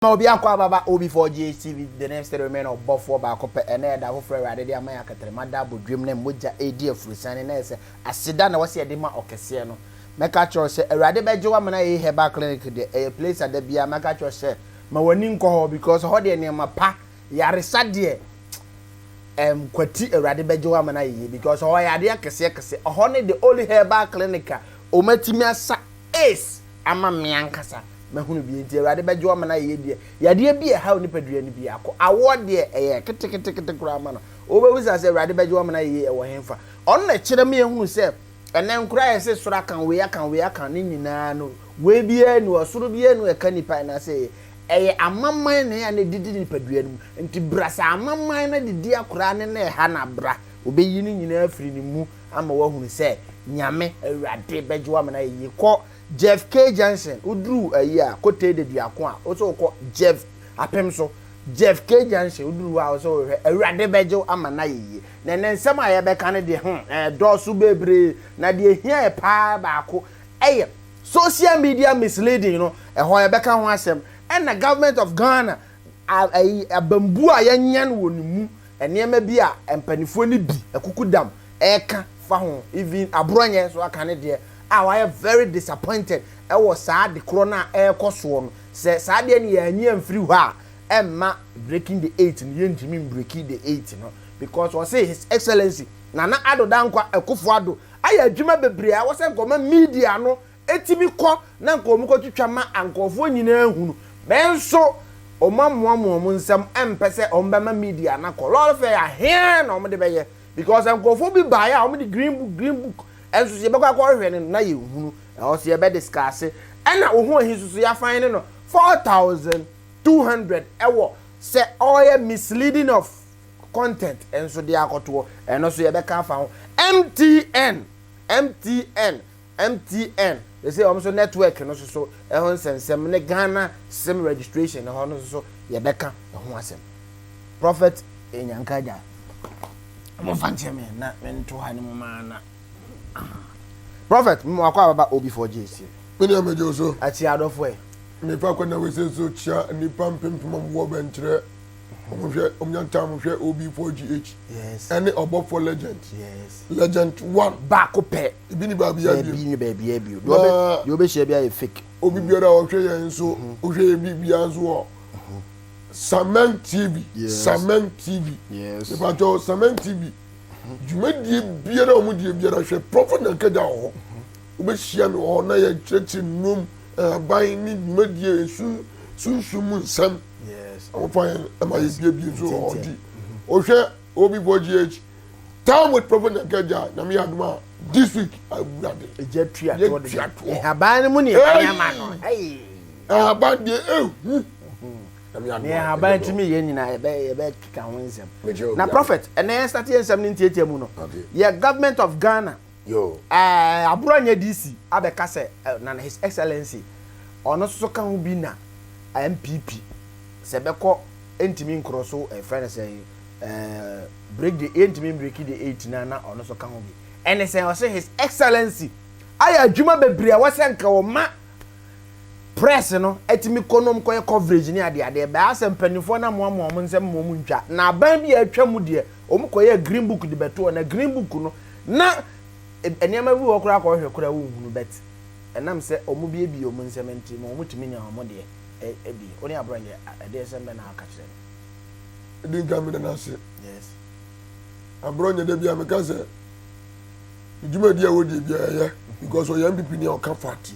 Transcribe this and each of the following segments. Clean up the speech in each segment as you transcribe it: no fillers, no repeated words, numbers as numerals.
Ma obi akɔ ababa OB4GHTV the name still remain ɔbɔfoɔ baako pɛ. Ɛnɛ ɛda foforɔ Awurade de ama yɛ akɛtɛrɛma da abodwam ne mogya ɛredi afurusiane na ɛsɛ aseda na wɔsɛ yɛde ma ɔkɛseɛ no. Mɛka kyerɛ wo sɛ Awurade bɛgye wo amena yɛyi herbal clinic deɛ, ɛyɛ place a da biara mɛka kyerɛ wo sɛ ma w'ani nkɔ hɔ because hɔ deɛ nneɛma pa yaresa deɛ kwati. Awurade bɛgye wo amena yɛyie because hɔ yɛ adeɛ akɛseɛ kɛseɛ. Ɔhɔ ne the only herbal clinic a ɔmatumi asa AIDS ama me ankasa mahunu bi. Nti Awurade bɛgye wo amena yɛyie deɛ, yadeɛ bi a ɛha nipadua no bi akɔ awoɔ deɛ, ɛyɛ ketekete koraa ma no. Wobɛbisa sɛ Awurade bɛgye wo amena yɛyie ɛwɔ hemfa? Ɔno na kyerɛ me yɛhunu sɛ ɛnɛ nkora yɛ sɛ soro aka wei, aka wei, aka ne nyinaa no, wei biara ni ɔsoro biara ni ɛka nipa anaasɛ ɛyɛ amaman na ɛyɛ na ɛdidi nipadua no mu. Nti bra sɛ amaman no didi akoraa ne na ɛha na bra, obɛyi ne nyinaa firi ne mu ama woahunu sɛ Nyame Awurade bɛgye wo amena yɛyie. Kɔ Jeff K Junction, woduru ayi a kotee de duako a wosɛ wokɔ Jeff apem so Jeff K Junction, woduru hɔ a wosɛ wohwɛ Awurade bɛgye wo ama na yɛyie. Na ɛnɛ nsɛm a yɛbɛka no deɛ ho ɛdɔɔso bebree, na deɛ hia yɛ paa baako ɛyɛ social media misleading no. Ɛhɔ yɛbɛka ho asɛm, ɛna government of Ghana ayi abambu a yɛnyɛ no wɔ ne mu, nneɛma bi a mpanimfoɔ no bi akuku dam ɛɛka fa ho. Even Aborɔnyɛ so aka ne deɛ a wayɛ very disappointed ɛwɔ saa de korɔ no a ɛrekɔ soɔ no, sɛ saa deɛ no yɛanyi amfiri hɔ a, ɛmma breaking the eight no, yɛntumi breaking the eight no, because ɔse His Excellency Nana Addo Dankwa Akufo Addo ayɛ adwuma bebree a wɔsɛ nkɔma media no etimi kɔ na nka wɔn kɔtwitwa ma nkurɔfoɔ nyinaa hunu. Bɛnso wɔn amoamoa wɔn nsam mpɛ sɛ wɔn bɛma media no akɔ lɔɔre fɛ ahɛn na wɔn de bɛyɛ, because nkurɔfoɔ bi baeɛ a wɔn de green book, green book ɛnso so yɛbɛkɔ akɔhwehwɛ no na yɛnhunu. Ɛwɔ so yɛbɛ discuss, ɛna ohun ahi soso yɛafan ne no 4,200 ɛwɔ sɛ ɔyɛ misleading of content nso de akɔtoɔ. Ɛno so yɛbɛka afa ho. MTN, MTN, MTN they say wɔn nso network no soso ɛho nsɛnsɛm ne Ghana SIM registration ɛhɔ no nso yɛbɛka ɛho asɛm. Prophet Enyanka mo fa nkyɛn mi na mento ha ne mu maa na Prophet mo akɔ ababa OB4GC. Me nua, megye wo so. Akyi adɔfo ɛ. Mefa kwan na wese so kyia nnipa mpempem a wɔwɔ bɛnkyerɛ, wɔhwɛ ɔmnya time hwɛ OB4GH ɛne ɔbɔfoɔ Legend, Legend One. Baako pɛ. Ebi ni baabi abio. Baabi ni baabi abio. Deɛ ɔbɛhyia bi ayɛ fake. Obi biara a ɔhwɛ yɛn nso, wohwɛ yɛn biribiara nso wɔ Samen TV. Samen TV. Ìbàjọ́ Samen TV dwumadie biara a wɔn die biara, hwɛ Prophet Nyankagya wɔ hɔ. Wobɛhyia me wɔ hɔ na yɛkyerɛkyerɛ nnum, aban ne dwumadie esu sunsun mu nsɛm. Wɔfa yɛn ɛma yɛbiebie nso wɔ hɔ, nti wohwɛ OB4GH Time with Prophet Nyankagya, Nyame yɛ adom a, this week Awurade Egya tua toɔ de nhaban no mu ne nneɛma no. Nhaban deɛ ehu. Ne nhaban tumi yɛ nyinaa, yɛbɛ yɛbɛ keka ho nsɛm. Na Prophet, ɛnɛ yɛn start yɛn nsɛm ne ntiatia mu no, yɛ government of Ghana Aborɔnyɛ DC abɛka sɛ na His Excellency ɔno nso ka ho bi na NPP sɛ bɛkɔ ntumi nkorɔ so, ɛfrɛ no sɛ break the ntumi break the eight na ɔno nso ka ho bi. Ɛne sɛ ɔsɛ His Excellency ayɛ adwuma bebree a wɔsɛ nka wɔma press no atumi kɔ nom kɔyɛ coverage ne adeadeɛ bɛyɛ asɛ mpanimfoɔ no amoamoa wɔn nsɛm ma wɔn ntwa. Na aban bi a atwa mu deɛ, wɔn kɔyɛ green book de bɛto. Na green book no na nneɛma bi wɔ koraa kɔhwɛ koraa wɔnhunu, but ɛnam sɛ wɔn biebie wɔn nsɛm nti ma wɔn tumi nya wɔn deɛ ɛbi. Wɔn ne aborɔ nyɛ ɛdeɛ sɛm bɛ na aka kyerɛ no. Ɛdi nka mi nana ase. Aborɔ nyɛ dɛ bi a meka sɛ dwumadi a wɔdi bi a ɛyɛ because ɔyɛ NPP ni a ɔka fact.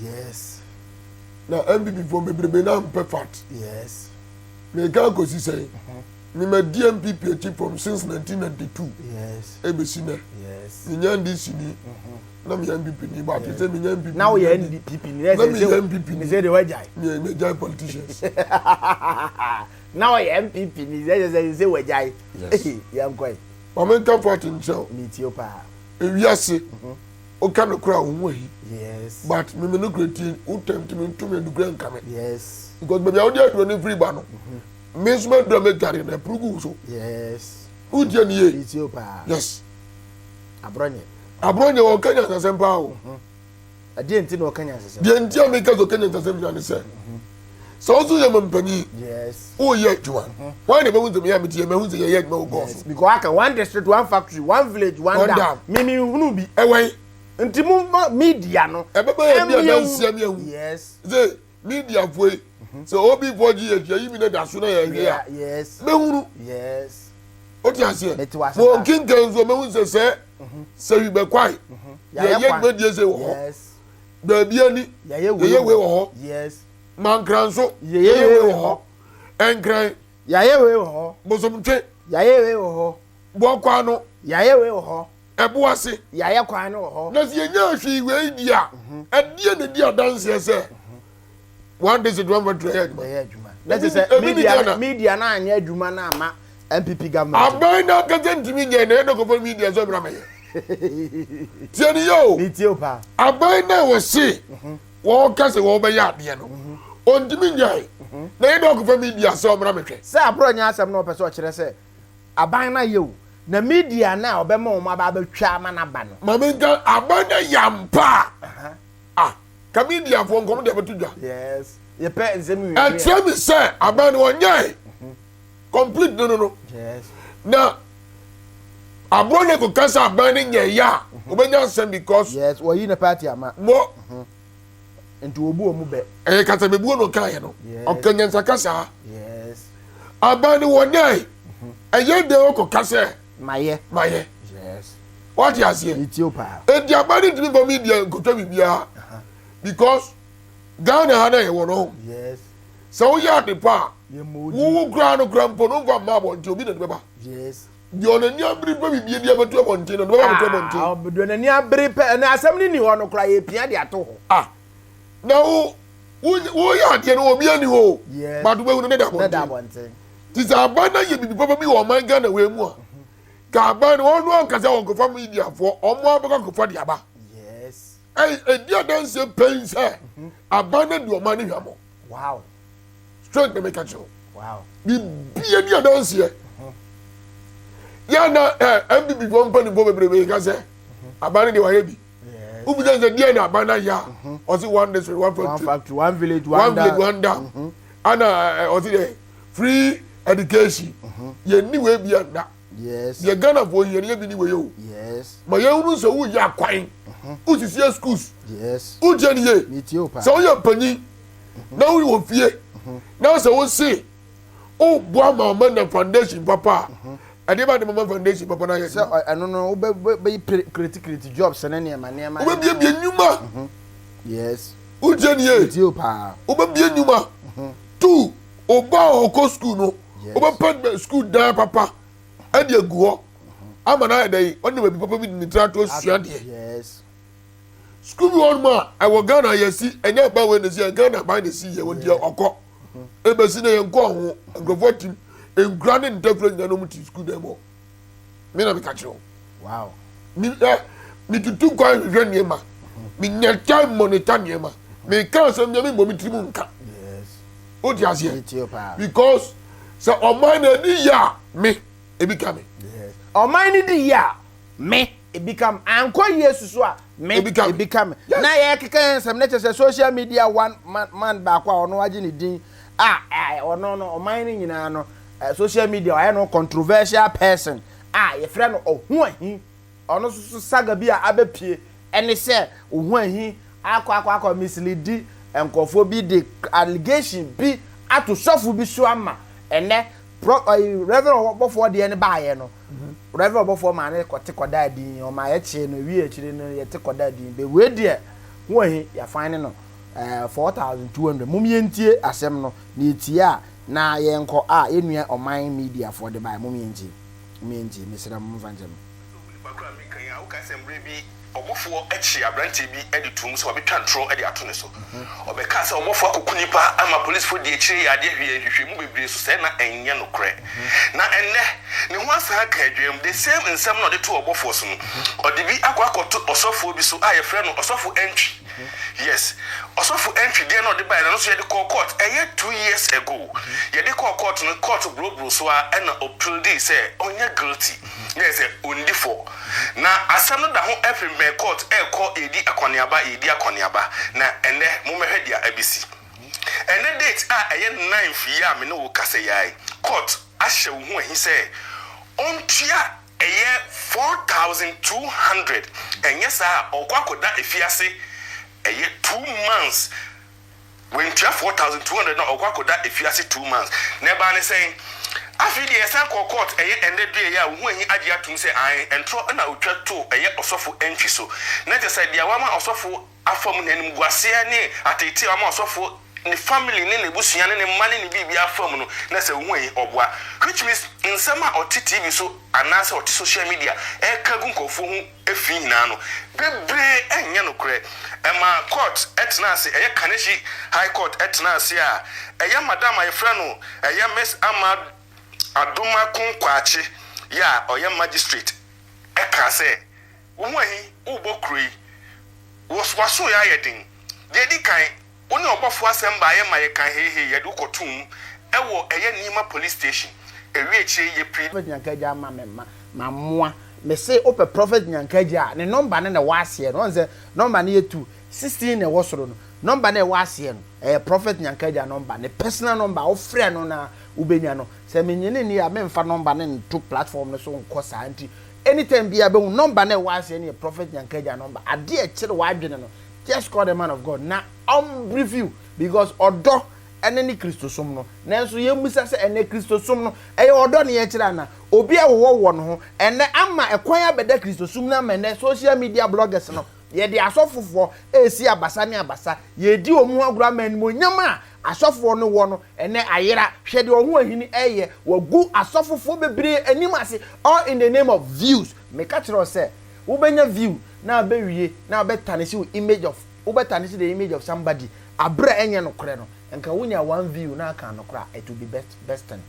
Na NPP foɔ bebrebe na mpɛ fact. Meka akɔsi sɛn, mema di NPP akyi from since 1992 ebesi nɛ. Menya NDC ni na meyɛ NPP ni, but sɛ menya NPP Na woyɛ NPP ni? Na meyɛ NPP ni sɛ de wagyae. Megyae politicians. Na wɔyɛ NPP ni sɛ wagyae. Yɛnkɔe. Maame, nka fact nkyɛn. Metie paa. Ewiase woka no kora wo ho ahi, but meme no kura tie wo tɛm tumi ntumi adukura nka me because baabi a wode aduro no firi ba no, me nso madura mɛdware na ɛporo gu wo so. Wotie ne yie? Metie paa. Yes. Aborɔnyɛ. Aborɔnyɛ wɔka nyansasɛm paa o. Ɛdeɛ nti na ɔka nyansasɛm? Deɛ nti a meka sɛ ɔka nyansasɛm nyina ne sɛ Sɛ wo nso yɛ mampanyin, woyɛ adwuma, wɔn na ɛbɛhu sɛ meyɛ mete yɛ mahu sɛ yɛyɛ adwuma wɔ gɔɔ so. Because aka one district, one factory, one village, one dam. Mimi nhunu bi. Ɛwɔ yi. Nti mo ma media no. Ɛbɛbɛ yɛ bi adansia mi ahu. Yes. Sɛ media foɔ yi, sɛ obi foɔ gye yɛ yi mi na da so na yɛ hwɛ a. Yes. Mɛhunu. Yes. O ti aseɛ. Mo nkenkan nso mɛhu sɛ sɛ sɛ wi bɛ kwae. Yɛyɛ dwumadie sɛ wɔ hɔ. Yes. Baabi ani. Yɛyɛ wei wɔ hɔ. Yes. Mankran nso. Yɛyɛ wei wɔ hɔ. Nkran. Yɛayɛ wei wɔ hɔ. Bosomtwe. Yɛayɛ wei wɔ hɔ. Boakwa no. Yɛayɛ wei wɔ hɔ. Ɛboase. Yɛayɛ kwan no wɔ hɔ. Na sɛ yɛnya hwee wei di a, ɛdeɛ na ɛdi adanseɛ sɛ one district one factory ɛyɛ adwuma. Ɛyɛ adwuma. Na kyerɛ sɛ media media no anyɛ adwuma no ama NPP government. Aban no ankasa ntumi nyɛ na ɛna kɔfɔ media sɛ ɔmra mɛyɛ. Tie ne yɛ o. Metie o paa. Aban no a wɔse wɔka sɛ wɔbɛyɛ adeɛ no ɔntumi nyɛe na yɛde ɔkɔfa media sɛ ɔmmra mehwɛ. Sɛ aborɔ nyɛ asɛm na ɔpɛ sɛ ɔkyerɛ sɛ aban no ayɛ o na media no a ɔbɛma wɔn aba abɛtwa ama no aba no. Ma menka aban no ayɛ ampa a ah ka mediafoɔ nkɔm de abɛto dwa. Yes yɛpɛ nsɛm wie. Ɛkyerɛ me sɛ aban no ɔnyɛe complete no no no. Yes. Na aborɔ ne kɔka sɛ aban no nyɛ yɛ a wɔbɛnya asɛm because. Yes wɔyi ne party ama. Mo. Nti wɔbu wɔn bɛ. Ɛyɛ kasabebuo na ɔkaeɛ no. Yes. Ɔka nyansa kasa. Yes. Aban no wɔnyɛe. Ɛyɛ dɛn ɔkɔka sɛ. Mayɛ. Mayɛ. Yes. Wate aseɛ. Metie o paa. Enti aban no ntumi mfa media nkotwa biribiara because Ghana ha na yɛwɔ no. Yes. Sɛ woyɛ ade pa a, wowo koraa no koraa mpo no mfa mma abɔnten obi na de bɛba. Yes. Deɛ ɔnani abere pɛ biribi adi abɛto abɔnten no, ɔde bɛba abɛto abɔnten. Ah, deɛ ɔnani abere pɛ, ɛnna asɛm no ni hɔ no koraa yɛpia de ato hɔ. Ah, na wo woyɛ adeɛ no obi ani hɔ o. Yes. But wobɛhu no ne da abɔnten. Ne da abɔnten. Ti sɛ aban no ayɛ biribi papa bi wɔ ɔman Ghana wei mu a, ka aban no ɔno ankasa wɔn nkɔfa mediafoɔ, wɔn abɛkɔ akɔfa de aba. Yes. Ɛy ɛdi adanseɛ pɛn sɛ aban no adi ɔman no hwammɔ. Wow. Straight na meka kyerɛ wo. Wow. Bibia di adanseɛ. Yɛ na ɛ MPP foɔ mpanimfoɔ bebrebe ka sɛ aban no deɛ wayɛ bi. Wobisa sɛ deɛ na aban no ayɛ a ɔse one district one factory. One factory one village one one village one dam. Ana ɔse deɛ free education. Yɛnni wei bi anna. Yes. Deɛ Ghanafoɔ hia no yɛ bi ni wei o. Yes. Ma yɛnhunu sɛ woyɛ akwan. Wosisi yɛ schools. Yes. Wotie ne yie. Metie o paa. Sɛ woyɛ panyin na woyɛ fie na sɛ wose woboa ma ɔma nya foundation papa a ɛdeɛ ba de mama foundation papa no ayɛ sɛ ɛno no wobɛyi create create jobs ne nneɛma nneɛma. Wobɛbiebie nnwuma. Yes. Wotie ne yie. Metie o paa. Wobɛbie nnwuma. Two, ɔba a ɔkɔ school no wobɛpɛ school dan papa ɛde agu hɔ ama no ayɛ dɛn ɔne baabi papa bi de ne tiri ato asua deɛ. Sukuu bi wɔ hɔnom a ɛwɔ Ghana yɛsi ɛnyɛ aban wei na esi yɛ Ghana aban na esi yɛ wɔ deɛ ɔkɔ ebesi na yɛn kɔ ho nkurɔfoɔ tim nkura ne ntɛfrɛ nyinaa na wɔn ti sukuu dan mu hɔ me na meka kyerɛ wo. Wow. Me ɛ me tutu kwan hwehwɛ nneɛma me nya time monitor nneɛma me ka asɛm bia me mbɔ me tirim nka. Yes. O ti aseɛ because sɛ ɔman na ɛdi yɛ a me ebi ka me. Yes. Ɔman no di yɛ a me ebi ka me ankɔ yie susu a me ebi ka me na yɛkeka yɛn nsɛm na kyerɛ sɛ social media one man, man baako a ɔno agye ne din a ɔno no ɔman no nyinaa no social media ɔyɛ no controversial person a yɛfrɛ no Ɔhoahi ɔno nso so saga bi a abɛpie ɛne sɛ Ɔhoahi akɔ akɔ akɔ misleadi nkurɔfoɔ bi de allegation bi ato sɔfo bi so ama ɛnɛ Prɔ ɔyi Rev. Ɔbɔfoɔ deɛ no baeɛ no, Rev. Ɔbɔfoɔ maa no kɔte kɔdaa din, ɔmaa yɛkyee no, ewie akyire no yɛte kɔdaa din. Bɛ wei deɛ, ho ahi, yɛafine no ɛɛ 4,200. Mom yɛntie asɛm no, na yɛtie a, na yɛnkɔ a, yɛn nua Ɔman Media foɔ de baeɛ, mom yɛntie, mom yɛntie, mesrɛ mo, momfa nkyɛ me. Sɛ obu nipa koro a meka yi a, wokae sɛ mmerɛ bi ɔbɔfoɔ kyee aberanteɛ bi de toom sɛ wabɛtwa ntorɔ de ato ne so. Ɔbɛkaa sɛ ɔbɔfoɔ akɔku nipa ama polisfoɔ di akyire yɛ adeɛ hwee nhwehwɛmu bebree so sɛɛ na ɛnyɛ nokorɛ. Na ɛnnɛ, ne ho asan aka adwam. The same nsɛm no a ɔde too ɔbɔfoɔ so no, ɔde bi akɔ akɔto ɔsɔfoɔ bi so a yɛfrɛ no Ɔsɔfo Antwi. Yes, Ɔsɔfo Antwi deɛ na ɔde baeɛ no, ɛno nso yɛde kɔɔ court, ɛyɛ 2 years ago. Yɛde kɔɔ court no, court boroboro so ara ɛna ɔpleadii sɛ ɔnyɛ guilty. Na ɛyɛ sɛ ɔndi fɔ. Na asɛm no da ho pempɛn court ɛrekɔ yɛredi akɔneaba, yɛredi akɔneaba. Na ɛnnɛ mommɛhwɛ deɛ abɛsi. Ɛnnɛ date a ɛyɛ ninth yi a me ne wo kasa yi ara yi, court ahyɛ wo ho ahi sɛ ɔntua ɛyɛ 4,200, ɛnyɛ saa a ɔrekɔ akɔda afiase ɛyɛ two months. Wantua 4,200 na ɔkɔ akɔda afiase two months. Na ɛbaa ne sɛn? Afei deɛ yɛsan kɔɔ court ɛyɛ ɛnnɛ due yi a wo ho ahi agye atom sɛ ae ntorɔ na ɔtwa too ɛyɛ ɔsɔfo Antwi so. Na kyerɛ sɛ deɛ wama ɔsɔfo afa mu no animguaseɛ ne ateetee a wama ɔsɔfo ne family ne n'abusua ne ne mma ne ne biribiara afa mu no na sɛ wo ho ahi ɔboa. Which means nsɛm a ɔte TV so anaasɛ ɔte social media ɛreka gu nkurɔfoɔ ho fi nyinaa no, bebree nyɛ nokorɛ. Ɛmaa court tenaa ase, ɛyɛ Kaneshie High Court tenaa ase a ɛyɛ madam a yɛfrɛ no ɛyɛ Miss Ama Adomako Kwakye yɛ a ɔyɛ magistrate kaa sɛ, Wo ho ahi, worebɔ kuro yi, w'asoeɛ ayɛ den. Deɛ ɛdi kan, Wo ne ɔbɔfoɔ asɛm baeɛ ma yɛkaa heihei, yɛde wo kɔtoo mu wɔ ɛyɛ Nima Police Station. Ɛwie akyire yi, yɛpiri. Prophet Nyanka Agya ama me ma mamoa. Me se wopɛ Prophet Nyanka Agya a, ne number no na ɛwɔ aseɛ no. Woahu sɛ number no yɛ two, 16 na ɛwɔ soro no. Number no a ɛwɔ aseɛ no, ɛyɛ Prophet Nyanka Agya number, ne personal number a wofrɛ no no a wobɛnya no. Sɛ menye no nni a, memfa number no nto platform no so nkɔ saa nti, anytime biara bɛhu number no a ɛwɔ aseɛ no yɛ Prophet Nyanka Agya number. Adeɛ a ɛkyere w'adwene no, Just call the man of God na ɔmbrief you because ɔdɔ ɛne ne Kristosom no. Nanso yɛmmisa sɛ ɛnɛ Kristosom no ɛyɛ ɔdɔ ne yɛkyerɛ anaa? Obi a wowɔ wɔ ne ho ɛnɛ ama ɛkwan abɛda Kristosom no ama ɛnɛ social media bloggers no yɛde asɔfofoɔ ɛresi abasa ne abasa yɛredi wɔn ho agorɔ ama animuonyam a asɔfoɔ no wɔ no ɛnɛ ayera. Hwɛ deɛ ɔho ahini ɛreyɛ wagu asɔfofoɔ bebree anim ase all in the name of views. Meka kyerɛ wo sɛ Wobɛnya view na abɛwie na wabɛtanisi wo image of wobɛtanisi the image of somebody aberɛ a ɛnyɛ nokorɛ no nka wonya one view na aka nokorɛ a it will be best best thing.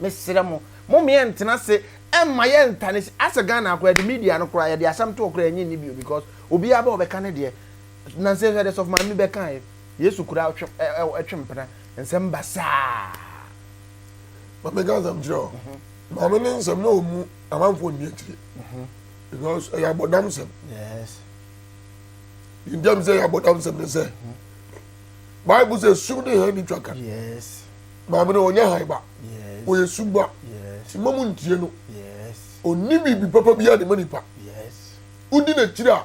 Mesrɛ mo mom yɛntena ase mma yɛntanisi asɛ Ghana koraa yɛde media no koraa yɛde asɛm to hɔ koraa yɛnye nni bio because obiara bɛ ɔbɛka ne deɛ nansa yi hwɛ deɛ sɔfo maame bi bɛkaeɛ Yesu koraa twe ɛ ɛ twe mpena nsɛm basaa. Ma menka asɛm nkyerɛ wo. Maame ne nsɛm na ɔmu amanfoɔ nni akyire. Because ɛyɛ abɔdam sɛm. Yes. Nti sɛ ɛyɛ abɔdam sɛm ne sɛ Bible sɛ sum ne hɛn ne twa ka. Yes. Maame no ɔnyɛ han ba. Yes. Ɔyɛ sum ba. Yes. Nti mma mo ntie no. Yes. Ɔnni biribi papa biara de ma nipa. Yes. Wodi n'akyiri a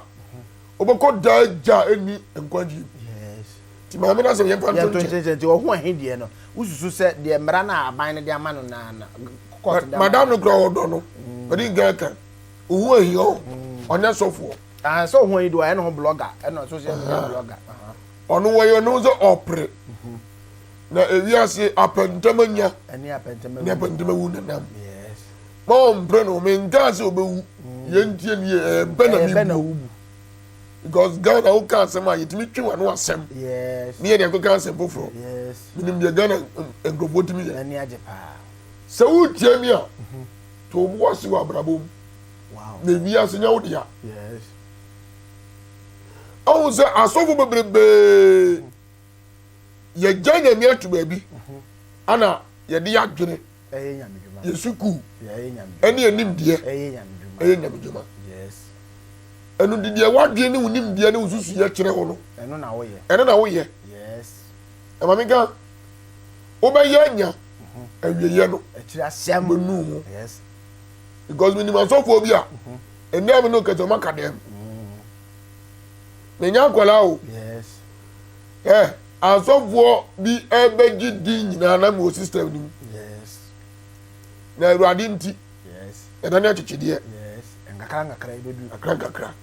wobɛkɔ daa gya a ɛnni nkwagyeɛ mu. Yes. Nti maame no asɛm yɛmfa nto Yɛnto nkyɛn. nkyɛn nti ɔho ahe deɛ no wosusu sɛ deɛ mmara no a aban no de ama no na na court de ama Madam no. no koraa ɔdɔ no. Ɔde nkan ka. Ohu ahia o. Ɔnyɛ sɔfoɔ. Ah, sɛ ɔho ahi deɛ ɔyɛ ne ho blogger ɛna social media blogger. Ɔno wɔyɛ ne ho sɛ ɔpere. Na ewiase apɛntɛm anya Ɛne apɛntɛm ne apɛntɛm awu nenam. Yes. Ma ɔmpere no menkaa sɛ ɔbɛwu. Yɛntie no yie ɛyɛ bɛ na Ɛyɛ bɛ na mebu. wobu. Because Ghana woka asɛm a yɛtumi twe w'ano asɛm. Yes. Ne yɛde akɔka asɛm foforɔ. Yes. Menim deɛ Ghana nkurɔfoɔ tumi yɛ. N'ani agye paa. Sɛ woretie me a, to wo bo ase wɔ abrabɔ mu. Wow. Na ewiase nyɛ wo dea. Yes. Ɔhu sɛ asɔfo bebrebee yɛgya nyame ato baabi ana yɛde yɛ adwene yɛ sukuu ɛne yɛ nimdeɛ ɛyɛ nyame dwuma. Ɛno de deɛ w'adwene ne wo nimdeɛ ne wo susuyɛ kyerɛ wo no ɛno na woyɛ. Ɛma me nka wobɛyɛ anya awieɛ no wobɛnu ho because menim asɔfoɔ bi a ɛnɛ a me ne wokasa ɔma ka dɛm menya akwadaa o ɛ asɔfoɔ bi ɛbɛgye din nyinaa na mewɔ system no mu na awurade nti ɛda ne akyekyedeɛ kakra nkakra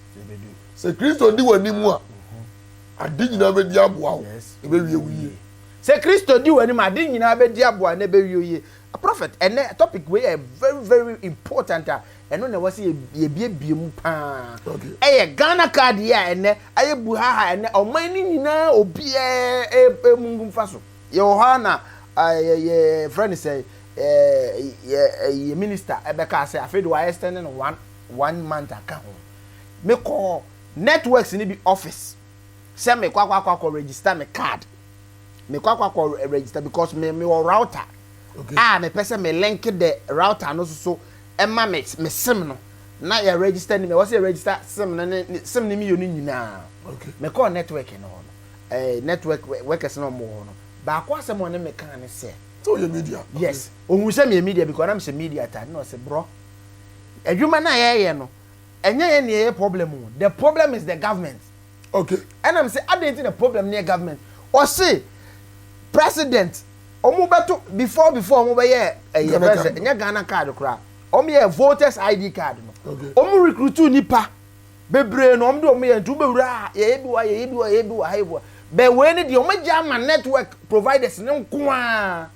sɛ kristo di w'anim a ade nyinaa bɛdi aboa wo ɛbɛwie wo yie Sɛ Kristo di w'anim a, ade nyinaa bɛdi aboa na ɛbɛwie wo yie. Prophet, ɛnnɛ topic wei yɛ very very important a ɛno na ɛwɔ sɛ yɛbiebie mu paa. Ɛyɛ Ghana card yi a ɛnnɛ ayɛ buhaha ɛnnɛ ɔman no nyinaa obiara ɛmungu mfa so. Yɛwɔ hɔ ara na yɛ frɛ no sɛ yɛ minister ɛbɛka sɛ afei de wa extend no one one month aka ho. Mekɔ networks no bi office sɛ mekɔ akɔ akɔ akɔ register me card. Mekɔ akɔ akɔ register because me mewɔ router Okay. a mepɛ sɛ me link the router no so ɛma me me sim no na yɛ register ni mewɔ sɛ yɛ register sim no ne sim no mmienu nyinaa. Okay. Mekɔɔ network no hɔ no, eh, network workers no ɔmo wɔ hɔ no. Baako asɛm a ɔne me kaa ne sɛ. Sɛ ɔyɛ media. Yes, ohun sɛ meyɛ media because na mehyɛ media atade na ɔse brɔ, adwuma no a yɛyɛ no, ɛnyɛ yɛn na yɛyɛ problem o, the problem is the government. Okay. Ɛna mese adɛn nti na problem no yɛ government? Ɔse president, ɔmo bɛto before before ɔmo bɛyɛ ɛyɛ Ghana fɛn sɛ card. ɛnyɛ Ghana card koraa, ɔmo yɛ voters ID card no. Okay. Ɔmo recruit nipa bebree na wɔn de wɔn yɛ nti wobɛwura a yɛyɛ bi wɔ ha yɛyɛ bi wɔ ha yɛyɛ bi wɔ ha yɛ bi wɔ ha bɛn wei ne deɛ wɔn agya ama network providers ne nko ara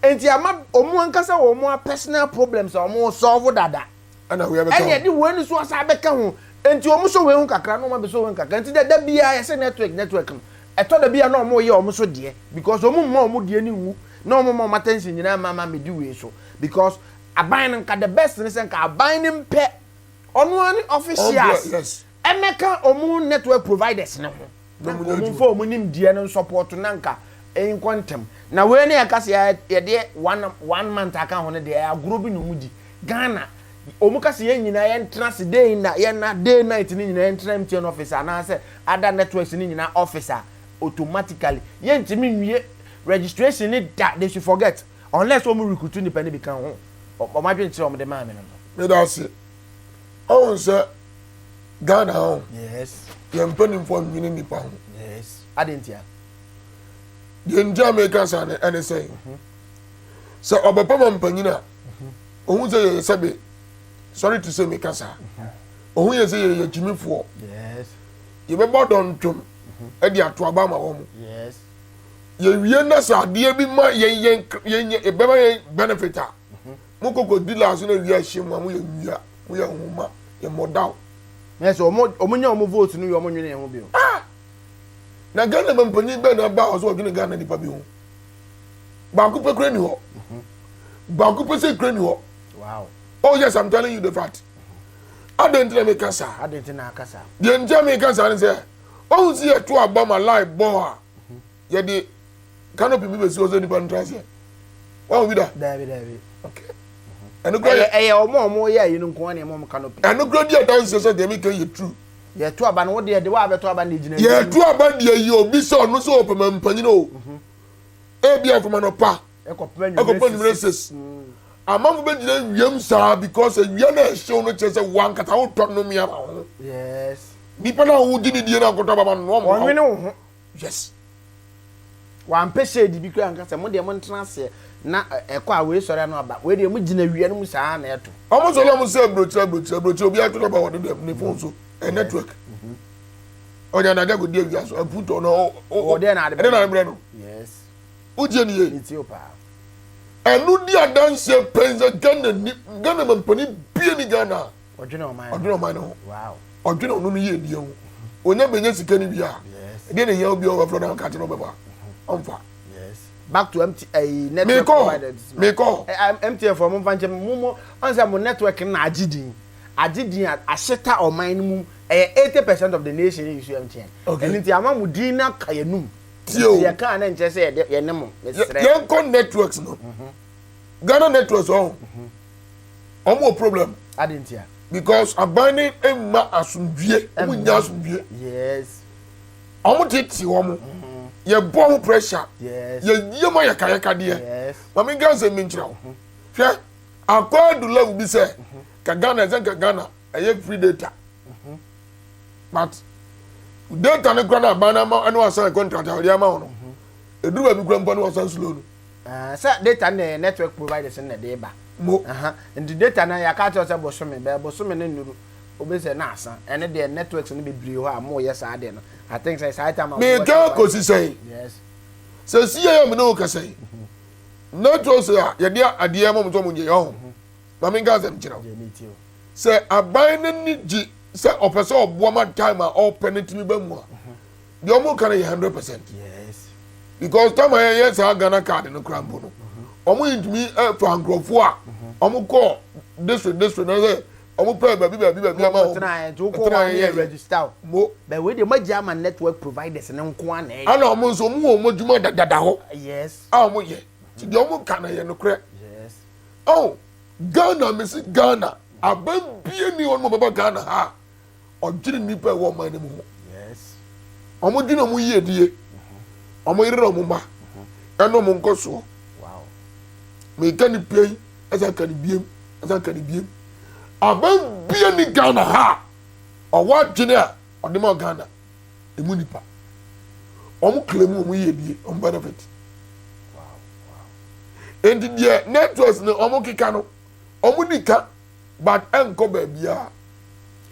nti ama wɔn ankasa wɔn a personal problems a wɔn solve dada ɛna wei abɛka ɛna ho yɛde wei no so asa abɛka ho nti wɔn so wei ho kakra na wɔn abɛsɔ wei ho kakra nti dada biara yɛsɛ network network no ɛtɔ da bi a na wɔn yɛ wɔn so deɛ because wɔn mma wɔn deɛ ne nwu na wɔn mma wɔn attention nyinaa ma ma medi wei so because aban no nka the best ne sɛ nka aban no mpɛ ɔno ara ne officials ɛmɛka ɔmo network providers ne ho na nka ɔmo nfa ɔmo nimdeɛ no nsɔpɔto na nka nkɔ ntɛm na wei ne yɛka sɛ yɛde one one month aka ho no deɛ ɛyɛ agorɔ bi na ɔmo di Ghana ɔmo ka sɛ yɛn nyinaa yɛntena ase day na yɛn na day night ne nyinaa yɛntena MTN office anaasɛ other networks ne nyinaa office a automatically yɛntumi nwie registration ne da they should forget unless ɔmo recruit nipa ne bi ka ho ɔmo adwenkyerɛ ɔmo de maa me no no. Meda ase. Ɔhu sɛ Ghana ha o. Yes. Yɛn mpanimfoɔ nnwene nnipa ho. Yes. Adɛn ntia? Deɛ nti a meka saa no ɛne sɛ sɛ ɔbɛpɛ ma mpanyin a ohun sɛ yɛyɛ sɛbe sorry to say meka saa ohun yɛ sɛ yɛyɛ gyimifoɔ. Yes. Yɛbɛbɔ dɔntwom ɛde ato aba ama wɔn. Yes. Yɛwie na sɛ adeɛ bi ma yɛn yɛn yɛn ɛbɛma yɛn benefit a. Mo koko di last na wia hyɛ mu a mo yɛ nwia mo yɛ nhoma yɛ mɔdaw. Na sɛ ɔmo ɔmo nya ɔmo vote no wie ɔmo nwene yɛn ho bio. Ah! Na Ghana mampanyin bɛn na aba a ɔsɛ ɔdwene Ghana nipa bi ho? Baako pɛ kura ni hɔ. Baako pɛ sɛ kura ni hɔ. Wow. Oh yes, I'm telling you the fact. Adɛn nti na meka saa? Adɛn nti na aka saa? Deɛ nti a meka saa ne sɛ, ɔhu sɛ yɛto aba ma live bɔ a, yɛde canopy bi bɛsi hɔ sɛ nipa no ntra aseɛ wahu bi da daabi daabi okay ɛno kura ɛyɛ ɛyɛ ɔmo a ɔmo yɛ ayi no nko ara na ɛma ɔmo canopy ɛno kura di adanseɛ sɛ deɛ meka yɛ true yɛto aba no wo deɛ de wa abɛto aba no gyina yɛto aba deɛ yi obi sɛ ɔno sɛ ɔpɛ mpanyin o mhm. ebi afɔma no pa ɛkɔpɛ nwumere sis amanfo bɛgyina wiem saa because awia no ɛhyew no kyerɛ sɛ wankata wotɔ nnome ama ho yes nipa no a wogye ne die no akɔtɔ aba ma no ɔmo ɔnwene wo ho Yes. Wampɛ shade bi koraa anka sɛ mo deɛ montena aseɛ na ɛkɔ a wei sɔre ano aba wei deɛ mo gyina wia no mu saa na ɛto. Ɔmo sɔre ɔmo sɛ aburokyire aburokyire aburokyire obiara to naba wɔ ne dɛm ne phone so ɛ network. Ɔnya na ade akɔdi awia so apu tɔ no o ɛde na ade brɛ no. Yes. Wotie ne yie. Metie o paa. Ɛno di adanseɛ pɛn sɛ Ghana ni Ghana mampanin bie ni Ghana a. Ɔdwene ɔman no. Ɔdwene ɔman no ho. Wow. Ɔdwene ɔno no yiedie ho. Onya bɛnya sika no wie a, ɛdeɛ na ehia obi a ɔbɛfrɛ no aka kyerɛ ɔbɛfa. Ɔmfa. Yes. Back to MT eh, network Mekɔ hɔ. providers. Mekɔ hɔ. Eh, MTN fo mo mfa nkyɛn mo mo ɔn sɛ mo network no na agye din. Agye din a ahyeta ɔman no mu. Ɛyɛ 80% of the nation use MTN. Okay. Ɛno nti ama mo din no aka yɛn num. Tie o. Nti yɛka a na nkyerɛ sɛ yɛde yɛne mo. Mesrɛ. Yɛnkɔ networks no. Ghana networks ɔho. Wɔn wɔ problem. Adi ntia. Because aban ne mma asomdwie. Wɔn nya asomdwie. Yes. Wɔn tete wɔn. Mm-hmm. Yɛ bɔ wɔn pressure. Yes. Yɛ yie ma yɛ kayɛkadeɛ. Yes. Maame nka nsɛm mi nkyerɛ wo. Mm-hmm. Hwɛ akɔ adu level bi sɛ mm-hmm. ka Ghana ɛsɛ nka Ghana ɛyɛ free data. But data ne kura na aban na ama ɛne wasan contract a ɔde ama wɔn no. Eduru baabi kura mpo ne wasan slow no. Ah, sɛ data no yɛ network providers no na ɛde ba. Mo. Aha, nti data no yɛaka akyerɛ wo sɛ bosome, bɛyɛ bosome no nnuru, wobɛhu sɛ na asa. Ɛno deɛ networks no bebree hɔ a moyɛ saa deɛ no. I think sɛ saa time a Meka kɔsi sɛn? Yes. Sɛ si yɛ a me ne wo kasa yi, networks a yɛde adeɛ ma wɔn sɛ wɔn nyɛ yɛ ɔho. Ma menka asɛm nkyerɛ wo. Deɛ metie o. Sɛ aban no ani gye sɛ ɔpɛ sɛ ɔboa ma time a ɔpɛ no tumi ba mu a, deɛ ɔmo ka no yɛ 100%. Yes. Because time a yɛyɛ saa Ghana card no kora mpo no, ɔmo ntumi fa nkurɔfoɔ a ɔmo kɔ district district na sɛ ɔmo pɛ baabi baabi baabi ama ɔmo. Tena yɛ nti wokɔ wɔn yɛ register o. Mo. Bɛ wei deɛ mo agye ama network providers ne nko ara na ɛyɛ. Ɛna ɔmo nso ɔmo wɔ ɔmo adwuma dadada hɔ. Yes. A ɔmo yɛ. Ti deɛ ɔmo ka no yɛ nokorɛ. Yes. Oh, Ghana mesi Ghana aban bie ni hɔ nom ɔbɛba Ghana ha. Ɔdwene nnipa a ɛwɔ ɔman no mu ho. Wɔdwene wɔn yiedie. Wɔn yere ne wɔn mma. Ɛne ɔmo nkɔsoɔ. Meka ne pɛn, ɛsan ka ne biem, ɛsan ka ne biem. Aban bia ni Ghana ha a ɔwɔ adwene a ɔde ma Ghana emu nipa. Ɔmo claim ɔmo yiedie, ɔmo benefit. Enti deɛ networks no ɔmo keka no, ɔmo di ka but ɛnkɔ baabiara.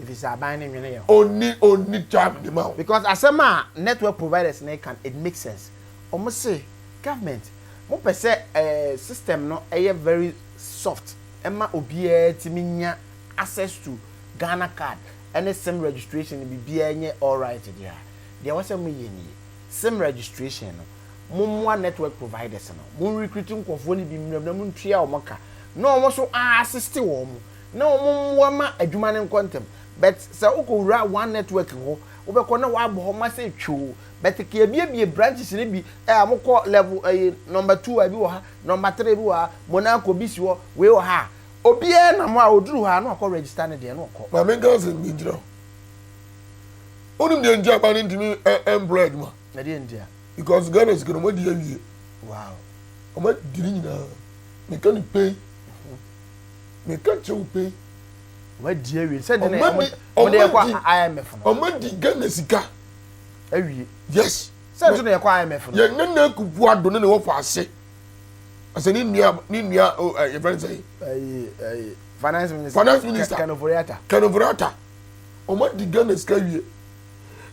Efisɛ aban no nwene yɛn ho. Onni onni time de ma wo. Because asɛm a network providers no reka no it makes sense. Wɔn se government mo pɛ sɛ eh system no ɛyɛ very soft ɛma obiara tumi nya access to Ghana card ɛne sim registration no biribiara nyɛ alright deɛ a, deɛ ɛwɔ sɛ moyɛ nie, sim registration no mommoa network providers no, mo recruit nkurɔfoɔ no bi mmra mu na montua wɔn ka na wɔn nso a assist wɔn na wɔn mmoa ma adwuma no nkɔ ntɛm but sɛ wokɔ wura one network hɔ wobɛkɔ na wabɔ hɔ ma sɛ twoo but ka yɛbiebie branches no bi ɛ a mokɔ level ɛyi number 2 a bi wɔ ha number 3 bi wɔ ha Monaco bi si hɔ wei wɔ ha a obiara nam hɔ a ɔduru hɔ a na wakɔ register ne deɛ na ɔkɔ. Ma menka asɛm bi nkyerɛ wo. Wonim deɛ nti a aba no ntumi mpra adwuma? Ɛdeɛ nti a? Because Ghana sika no wɔn adi awie. Wow. Wɔn adi ne nyinaa. Meka ne pɛn. Meka kyerɛ wo pɛn. Wɔn adi awie. Sɛ de na wɔn de yɛkɔ IMF no. Wɔn adi Ghana sika. Awie. Yes. Sɛ de na yɛkɔ IMF no. Yɛn nana Akufo Addo ne ne wɔfa ase. Asɛ ne nua ne nua o ɛ yɛfrɛ ne sɛ. Ɛyi ɛyi finance minister. Finance minister. Ken Ofori-Atta. Ken Ofori-Atta. Wɔn adi Ghana sika awie.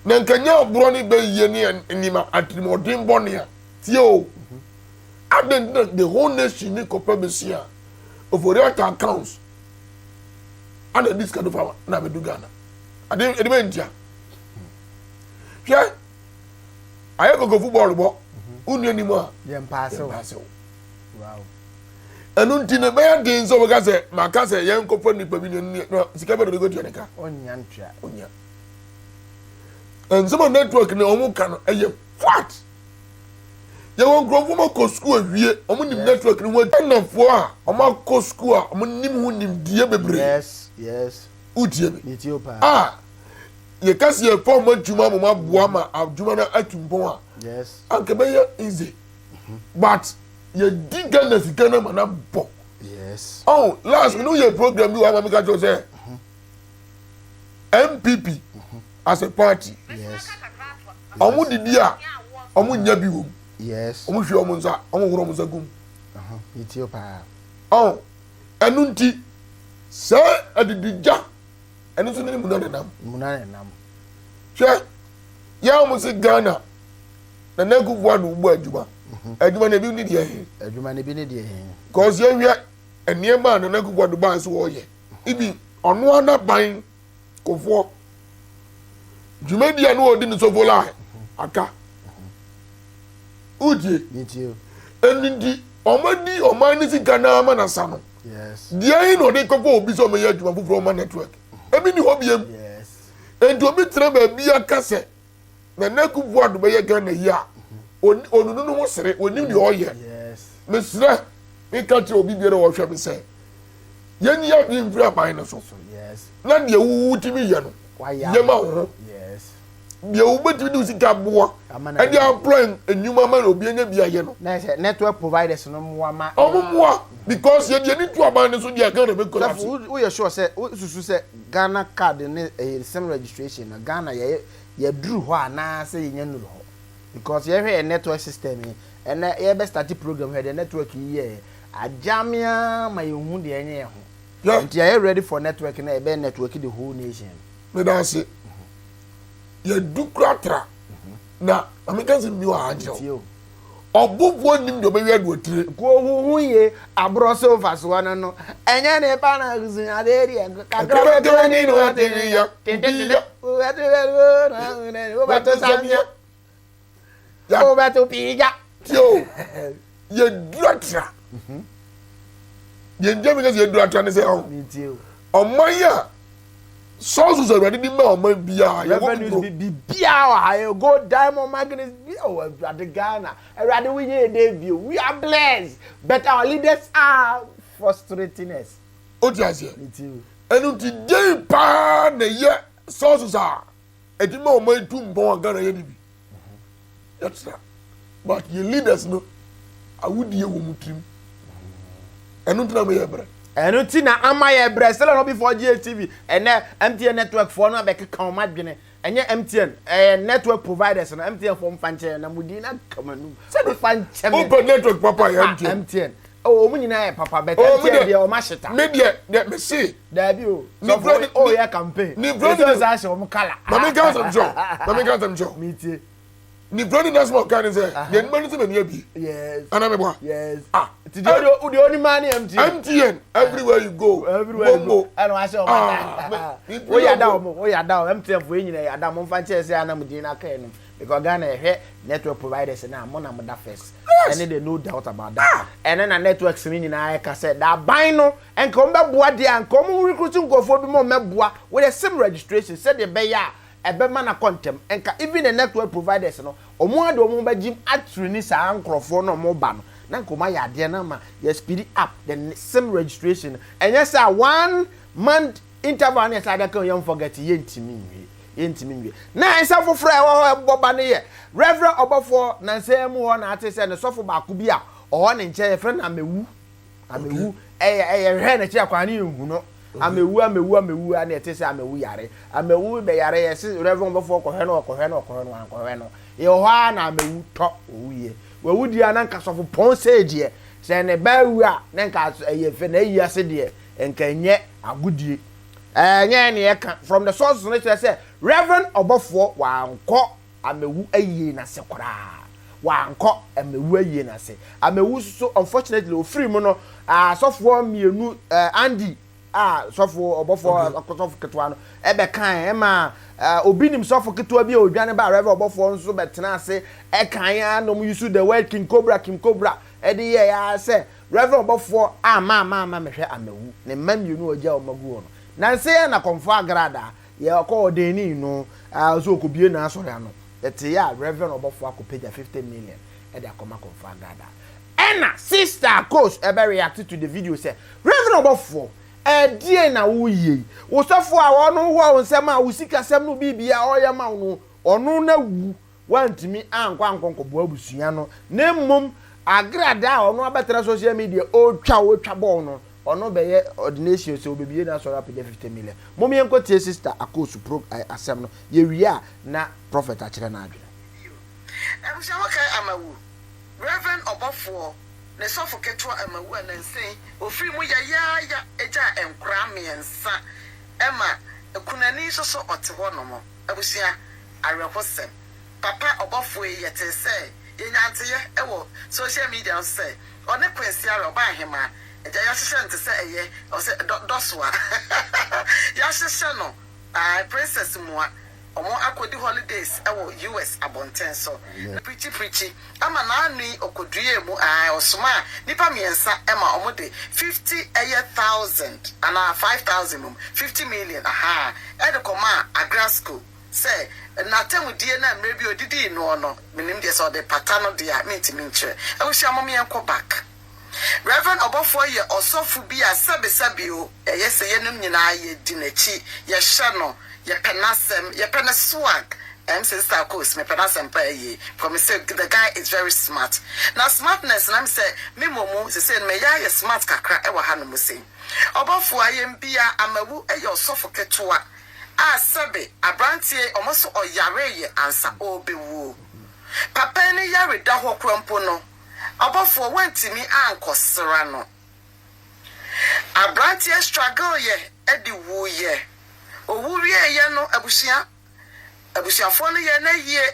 Na nka nyɛ aborɔ ne bɛyie ne nneɛma atirimuɔden bɔne a tie o. Adɛn nti na the whole nation ne kɔpɛ besia Ofori-Atta accounts ana ɛde sika no fa na abɛdu Ghana. Ade ɛde bɛ ntia. Hwɛ ayɛ kɔkɔfu bɔɔl bɔ wonni anim a yɛn paase o. Ɛno nti no ɛbɛyɛ den sɛ wɔbɛka sɛ maka sɛ yɛnkɔfa nnipa bi na sika bɛ na ɔde kɔtua ne ka. Ɔnnya ntua. Ɔnnya. Nsɛm a network na wɔn ka no ɛyɛ fact. Yɛwɔ nkurɔfoɔ ma kɔ sukuu awie wɔn nim network no ho Ghanafoɔ a wɔn akɔ sukuu a wɔn nim ho nimdeɛ bebree. Yes, yes. Wotie me? A yɛka sɛ yɛfa wɔn adwuma ma wɔn aboa ma adwuma no atu mpɔn a. Yes. Anka ɛbɛyɛ easy. But yɛdi Ghana sika no ma no abɔ. Yes. Oh, last me no yɛ program bi wɔ ama mi ka kyerɛ sɛ NPP as a party. Yes. Ɔmo didi a ɔmo nya bi wɔ mu. Yes. Ɔmo hwie ɔmo nsa, ɔmo horo ɔmo nsa gum. Yɛtie paa. Oh, ɛno nti sɛ adidi gya ɛno nso ne muna nenam. Muna nenam. Hwɛ, yɛ a wɔn se Ghana Nana Akufo Addo bɔ adwuma. Mhm. Adwuma no ebi ne deɛ he. Adwuma no ebi ne deɛ he. Cause yɛhwɛ nneɛma a Nana Akufo Addo baa so wɔyɛ. Ibi ɔno ara n'aban kofoɔ dwumadi a na ɔdi ne sɔfo la aka. Wotie? Ɛno nti ɔma di ɔman ne sika naa ama n'asa no. Deɛ he na ɔde kɔkɔ obi sɛ ɔmɛyɛ adwuma foforɔ ɔma network. Ebi ni hɔ biem. Enti obi tena baabi aka sɛ Nana Akufo Addo bɛyɛ Ghana yi a, onunu ne ho sere, onim deɛ ɔyɛ. Mesrɛ, meka kyerɛ obi biara a ɔhwɛ me sɛ, yɛnyi adwene mfiri aban no so, na deɛ wotumi yɛ no, yɛ ma wo ho. Deɛ wobɛtumi de wo sika aboa ɛde aplan nnwuma ma obi anya bi ayɛ no. Na sɛ network providers no mmoa ma. Ɔmo mmoa because yɛde ani to aban no so deɛ Ghana bɛ collapse. Sɛfo woyɛ sure sɛ wosusu sɛ Ghana card ne ɛyɛ sim registration no Ghana yɛyɛ yɛduru hɔ anaa sɛ yɛnya nnuru hɔ because yɛhwɛ yɛn network system yi ɛnɛ yɛbɛ start program hwɛ deɛ network yi yɛɛ agyame ara ma yɛnhu deɛ ɛnyɛ yɛn ho nti yɛayɛ ready for network na yɛbɛ network the whole nation. Meda ase. Yɛdu kura tra na maame ka nsɛm bi wɔ ha nkyerɛ wo. Ɔbofoɔ nnim deɛ ɔbɛwe adu atire. Kuo huhu ye aborɔ so mfasoɔ no no ɛnyɛ ne pa na sua adeɛ deɛ kakra bɛtɔ ni no ate ya tententente wobɛto samia wobɛto piigya. Tie o yɛduru atra deɛ nti a meka sɛ yɛduru atra ne sɛ ɔman a Sources a Awurade de ma ɔman biara. Yɛwɔ Revenues bi biribiara wɔ ha yɛ gold diamond manganese bi oh Awurade Ghana Awurade wo yɛ dɛ bio we are blessed but our leaders are frustrating us. O ti aseɛ. Ɛnu ti den paa na ɛyɛ sources a ɛti ma ɔman tu mpɔn a Ghana yɛ ni bi. Yɛtra but yɛ leaders no. Awudie wɔ mo tirim. Ɛno nti na moyɛ brɛ. Ɛno nti na ama yɛ brɛ. Still on Obi4 GHTV, ɛnɛ MTN network foɔ no abɛkeka wɔn adwene. Ɛnyɛ MTN, ɛyɛ network providers no. MTN foɔ mfa nkyɛ na mo din no aka m'anum. Momfa nkyɛ me. Wopɛ network papa yɛ MTN. MTN. Oh, wɔn nyinaa yɛ papa, but Oh, me MTN deɛ, deɛ wɔn ahyeta. me deɛ, deɛ me se. Daabi o. Ne Sɔfo, brɛ oh yɛ campaign. Ne brɛ Ɛsɛ sɛ ahyɛ wɔn kala. Ma me nka asɛm kyerɛ wo. Ma me nka asɛm kyerɛ wo. Metie. Ne brɛ ne nasɛm a ɔka ne sɛ, deɛ nipa no sɛ m'ani abie. Yes. Ana meboa? Yes. Ah. Ti deɛ o deɛ onim maa ne MTN. MTN everywhere you go. Everywhere you go. Momo. Ɛna wahyɛ wɔn Ah, ata. me- me O yada brɛ wɔn, o yada wɔn. MTN fo yi nyinaa yada mo nfa nkyɛn sɛ anam din n'aka yɛ no. Because Ghana yɛhwɛ network providers na mo na mo da first. Yes. Ɛne de no doubt about that. Ɛne na networks ne nyinaa ɛka sɛ da aban no nka wɔn bɛboa deɛ a nka wɔn recruit nkurɔfoɔ bi ma wɔn bɛboa with the sim registration sɛdeɛ ɛbɛyɛ a ɛbɛma no akɔ ntɛm. Nka even the network providers no wɔn ara de wɔn ho bɛgyim atraini saa nkurɔfoɔ no a wɔba no na nka wɔn ayɛ adeɛ no ama yɛ speed up the sim registration. Ɛnyɛ sɛ a one month interval no yɛ sɛ adaka yɛn forget yɛntumi nwie. Yɛntumi nwie. Na nsɛm foforɔ a ɛwɔ hɔ ɛbɔ ba no yɛ Reverend ɔbɔfoɔ nansa mu hɔ na ate sɛ ne sɔfo baako bi a ɔwɔ ne nkyɛn yɛfrɛ no Amewu. Amewu ɛyɛ ɛyɛ hwɛ n'akyi akwan ne yɛnhu no. Amewu amewu amewu a na ɛte sɛ amewu yare. Amewu bɛyare yɛse Reverend ɔbɔfoɔ kɔhwɛ no ɔkɔhwɛ no ɔkɔhwɛ no wankɔhwɛ no. Yɛwɔ hɔ ara na amewu tɔ owuiɛ. Wawu deɛ a na nka sɔfo pɔn sei deɛ sɛ ne ba awu a na nka ɛyɛ fɛ na ayi ase deɛ nka ɛnyɛ agodie. Ɛnyɛ nea ɛka from the sources no kyerɛ sɛ Rev. Ɔbɔfoɔ wankɔ Amewu ayie no ase koraa. Wankɔ Amewu ayie no ase. Amewu nso so unfortunately ɔfiri mu no asɔfoɔ mmienu Andy a sɔfo ɔbɔfoɔ sɔfo ketewa no ɛbɛkae ɛma obi nim sɔfo ketewa bi a ɔdwane baa Rev. Ɔbɔfoɔ nso bɛtena ase ɛkae a na wɔn use the word King Cobra King Cobra ɛde yɛɛ ara sɛ Rev. Ɔbɔfoɔ amma amma amma mehwɛ amewu ne mma mmienu a ɔgyaa wɔn agu hɔ no. Nansa yi ara na Kɔmfoɔ Agradaa yɛ ɔkɔ ɔdɛɛnii no a ɔsɛ ɔkɔbue n'asɔre ano. Yɛteeɛ a Rev. Ɔbɔfoɔ akɔpagya 50 million de akɔma Kɔmfoɔ Agradaa. Ɛna Sister Akos ɛbɛ react to the video sɛ, Rev. Ɔbɔfoɔ, ɛdeɛn na woyɛ yi? Wo sɔfoɔ a ɔno wɔ wo nsɛm a wo sikasɛm no biribiara ɔyɛ ma wo no, ɔno no awu. Wantumi ankɔ ankɔnkɔboa abusua no na mmom agradaa a ɔno abɛtena social media ɔretwa ɔretwa bɔɔl no ɔno bɛyɛ ordination sɛ ɔbɛbie n'asɔre apagya 50 million. Mom yɛnkɔ tie sister Akoosu pro eh, asɛm no yɛwie a na prophet akyerɛ n'adwene. Bio. Abusua mo kae Amawu, Rev. Ɔbɔfoɔ, ne sɔfo ketewa Amawu a nansa yi ɔfirii mu yayaaya gyaa nkoraa mmiɛnsa ma kunani nso so ɔte hɔ nom. Abusua, awerɛhosɛm. Papa ɔbɔfoɔ yi yɛtee sɛ yɛnya nteyɛ wɔ social media no so sɛ ɔne Queen Ciara ɔbaa ahemaa agya yɛahyehyɛ no te sɛ ɛyɛ ɔsɛ dɔ dɔsoa yɛahyehyɛ no ae Princess Mua ɔmo akɔdi holidays wɔ US abɔnten so na pirikyi pirikyi ama n'ano yi ɔkɔduee mu ae ɔsomaa nipa miɛnsa ma ɔmo de 50 ɛyɛ thousand anaa 5000 mom 50 million ahaa ɛde kɔmaa Agra school Sɛ n'atemudie no a mmerɛ bi ɔdidii noɔ no, mennim deɛ sɛ ɔde pata no deɛ a, mentumi nkyerɛ. Abusua mom yɛnkɔ back. Rev. Ɔbɔfoɔ yɛ ɔsɔfo bi a sɛbe sɛbe o, ɛyɛ sɛ yɛnom nyinaa yɛdi n'akyi, yɛhwɛ no, yɛpɛ n'asɛm, yɛpɛ ne swag. Ɛm sɛ Sister Akos, mepɛ n'asɛm paa yie because me se the guy is very smart. Na smartness no, ɛm sɛ me mmom sesei no mɛyɛ ayɛ smart kakra wɔ hanom sei. Ɔbɔfoɔ ayɛmbia Amawu yɛ ɔsɔfo ketewa a sɛbe abranteɛ yi ɔmo so ɔyareeɛ ansa ɔɔbɛwuo. Papa yi ne yare da hɔ koraa mpo no, ɔbɔfoɔ wantumi ankɔ sra no. Abranteɛ struggleeɛ de wuiɛ. Owu wieeɛ no abusua abusuafoɔ no yɛɛ no ayie.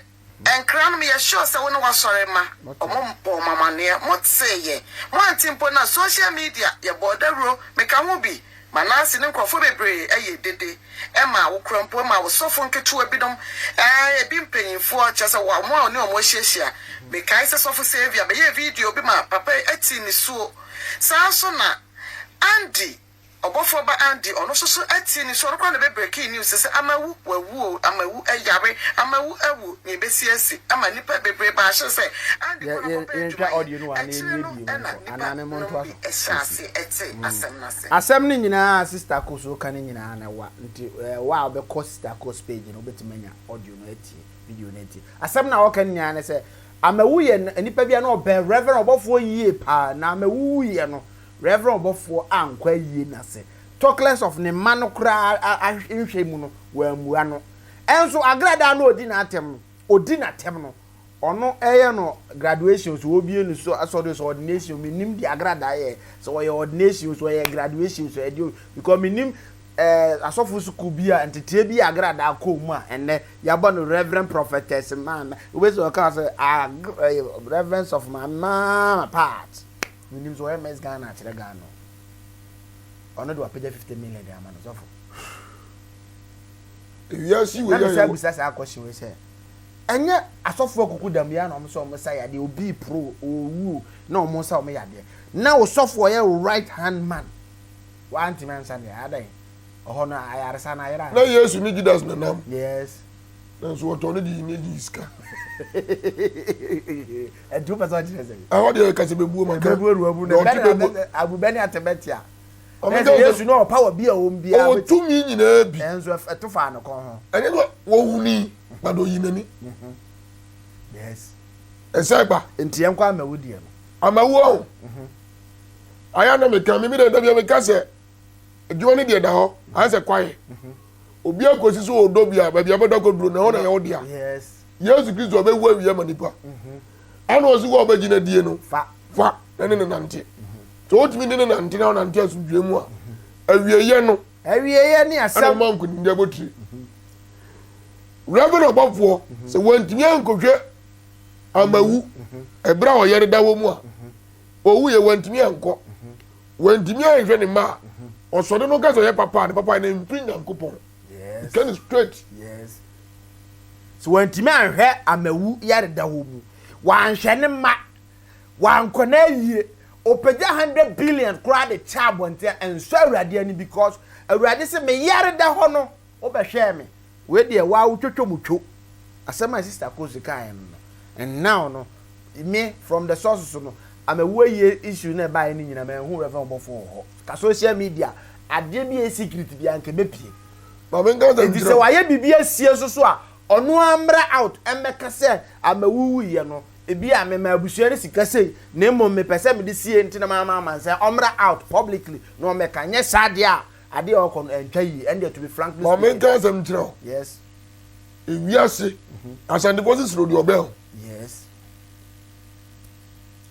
Nkra no meyɛ sure sɛ wo ne w'asɔre mma ɔmo bɔɔ mo amaneɛ, mo tee yɛ, mo ante mpo na social media yɛ bɔɔ dawuro, meka ho bi, Manase ne nkorɔfoɔ bebree yɛ dede maa wo kora mpo maa wo sɔfo nketewa binom ɛɛ ebi mpanyinfoɔ kyerɛ sɛ wɔn a ɔne wɔn ahyiahyia, mekae sɛ sɔfo Saviour bɛyɛɛ video bi ma papa yi tii nisuo, saa nso na Andy Ɔbɔfoɔ ba Andy ɔno nso so atie news ɔno koraa na ɛbɛ breakii news sɛ Amawu wawu o Amawu ɛyare Amawu awu nea ɛbɛsi asi ama nnipa bebree baa hyɛ sɛ Andy kɔ na kɔpɛ Yɛntwa adwuma yɛ audio no wɔ ha na akyire yɛmmie no bie mu ɛna nkɔ nnipa anaa me nom montoa bi so. hyɛɛ ase ɛtee asɛm no ase. Asɛm no nyinaa a Sister Akos reka no nyinaa no ɛwa nti wo a wobɛkɔ Sister Akos page no wobɛtumi anya audio no atie, video no atie. Asɛm no a ɔreka no nyinaa ne sɛ. Amawu yɛ nipa bi a na ɔbɛn Reverend ɔbɔfoɔ yie paa na Amawu wuiɛ no Reverend ɔbɔfoɔ ankɔ ayie no ase. Talk less of ne mma no koraa nhwɛ mu no wammua no. Ɛnso Agradaa no ɔdi n'atɛm no ɔdi n'atɛm no ɔno ɛyɛ no graduation so ɔbie no so asɔre so ordination menim deɛ Agradaa yɛ sɛ ɔyɛ ordination so ɔyɛ graduation so ɛdeɛ because menim eh, asɔfo sukuu bi a nteteɛ bi a Agradaa kɔɔ mu a ɛnnɛ yɛabɔ no Reverend Prophetess Maame wobɛsi ɔka sɛ ah, eh, Reverend Sɔfo Maame Mama Pat menim sɛ ɔyɛ Miss Ghana akyerɛ Ghana ɔno de wapagya 50 million de ama no sɔfo. Ewiase wei Na a mesan yɛwɔ. bisa saa question wei sɛ, ɛnyɛ asɔfo akuku dam yi ara na wɔn sɛ wɔn sa yadeɛ, obi repro o, owu o, na wɔn sa wɔn yadeɛ. Na osɔfo a ɔyɛ wo right hand man, wantumi ansa deɛ, adɛn? Ɔhɔ no ayaresa no ayera Na anaa? Yesu ne Judas na nam. Yes. Nanso wɔtɔn no de ne gyee sika. Ɛnti wopɛ sɛ ɔkyerɛ sɛn? Ɛhɔ deɛ kasa bɛbuo maka. Ɛbɛbuo na wabu no. Deɛ ɔte Bɛne na bɛbuo. bɛ, abu bɛne ate bɛte a. Ɔmo Na ka sɛ sɛ Yesu na ɔwɔ power bi a ɔwɔ mu biara ɔwɔ bɛti. tumi nyinaa bi. Nanso ɛto faa ne kɔn ho. Ɛnyɛ sɛ wɔhunii but ɔyii n'ani. Yes. Ɛsɛ gba. Nti yɛnkɔ amawu deɛ no. Amawu ɔho. Ayɛ a na meka, me deɛ da biara meka sɛ adwuma no deɛ da hɔ, ayɛ sɛ kwaeɛ. Obi akɔsi sɛ ɔdɔ bi a, baabi a ɔbɛdɔ akɔduro no, ɛhɔ na ɛyɛ wo dea. Yes. Yesu Kristo ɔbɛwu awie ama nipa. Ɛna ɔsi wɔ ɔbɛgye no adie no, Fa. fa na ne no nante. Sɛ wotumi ne no nante na ɔnante asomdwoe mu a, awieeɛ no. Awieeɛ ne Ɛna asɛm. ɔma nkonimdi abotire. Reverend ɔbɔfoɔ, sɛ wantumi ankɔhwɛ amawu ɛberɛ a ɔyare da wɔ mu a, ɔwuiɛ wantumi ankɔ, wantumi anhwɛ ne mma a, ɔsɔre no ka sɛ ɔyɛ papa a, ne papa no mfiri Nyankopɔn. Yes. Ka no straight. Yes. Sɛ wantumi anhwɛ amawu yare da hɔ mu, wanhwɛ ne mma, Wankɔ n'ayie. Ɔpagya hundred billion koraa de kyɛ abɔnten a, ɛnsɔ Awurade ani because Awurade se me yare da hɔ no, wobɛhwɛɛ me. Wei deɛ waa wo twotwo mu two. Asɛm a sister Kosi kaeɛ no no, and now no, me from the sources no, amawu ayie issue no a ɛbaeɛ no nyinaa manhu Rev Ɔbɔfoɔ wɔ hɔ. Ka social media, adeɛ bi a ɛyɛ secret biara nka ɛbɛpue. Ma menka asɛm Enti nkyerɛ sɛ wo. wayɛ biribi asie nso so a, ɔno ara mmra out mmɛka sɛ amawu wuiɛ no, Ebia mema abusua no sika sei, na mmom mepɛ sɛ mede sie nti na mama amansan. Ɔmmra out publicly na ɔmmɛka. Nyɛ saa deɛ a, adeɛ a ɔkɔ no ɛntwa yie. Ɛndeɛ to be frankly Ma speaking. menka asɛm nkyerɛ wo. Yes. Ewiase, Asantefoɔ se suro deɛ ɔbɛn wo. Yes.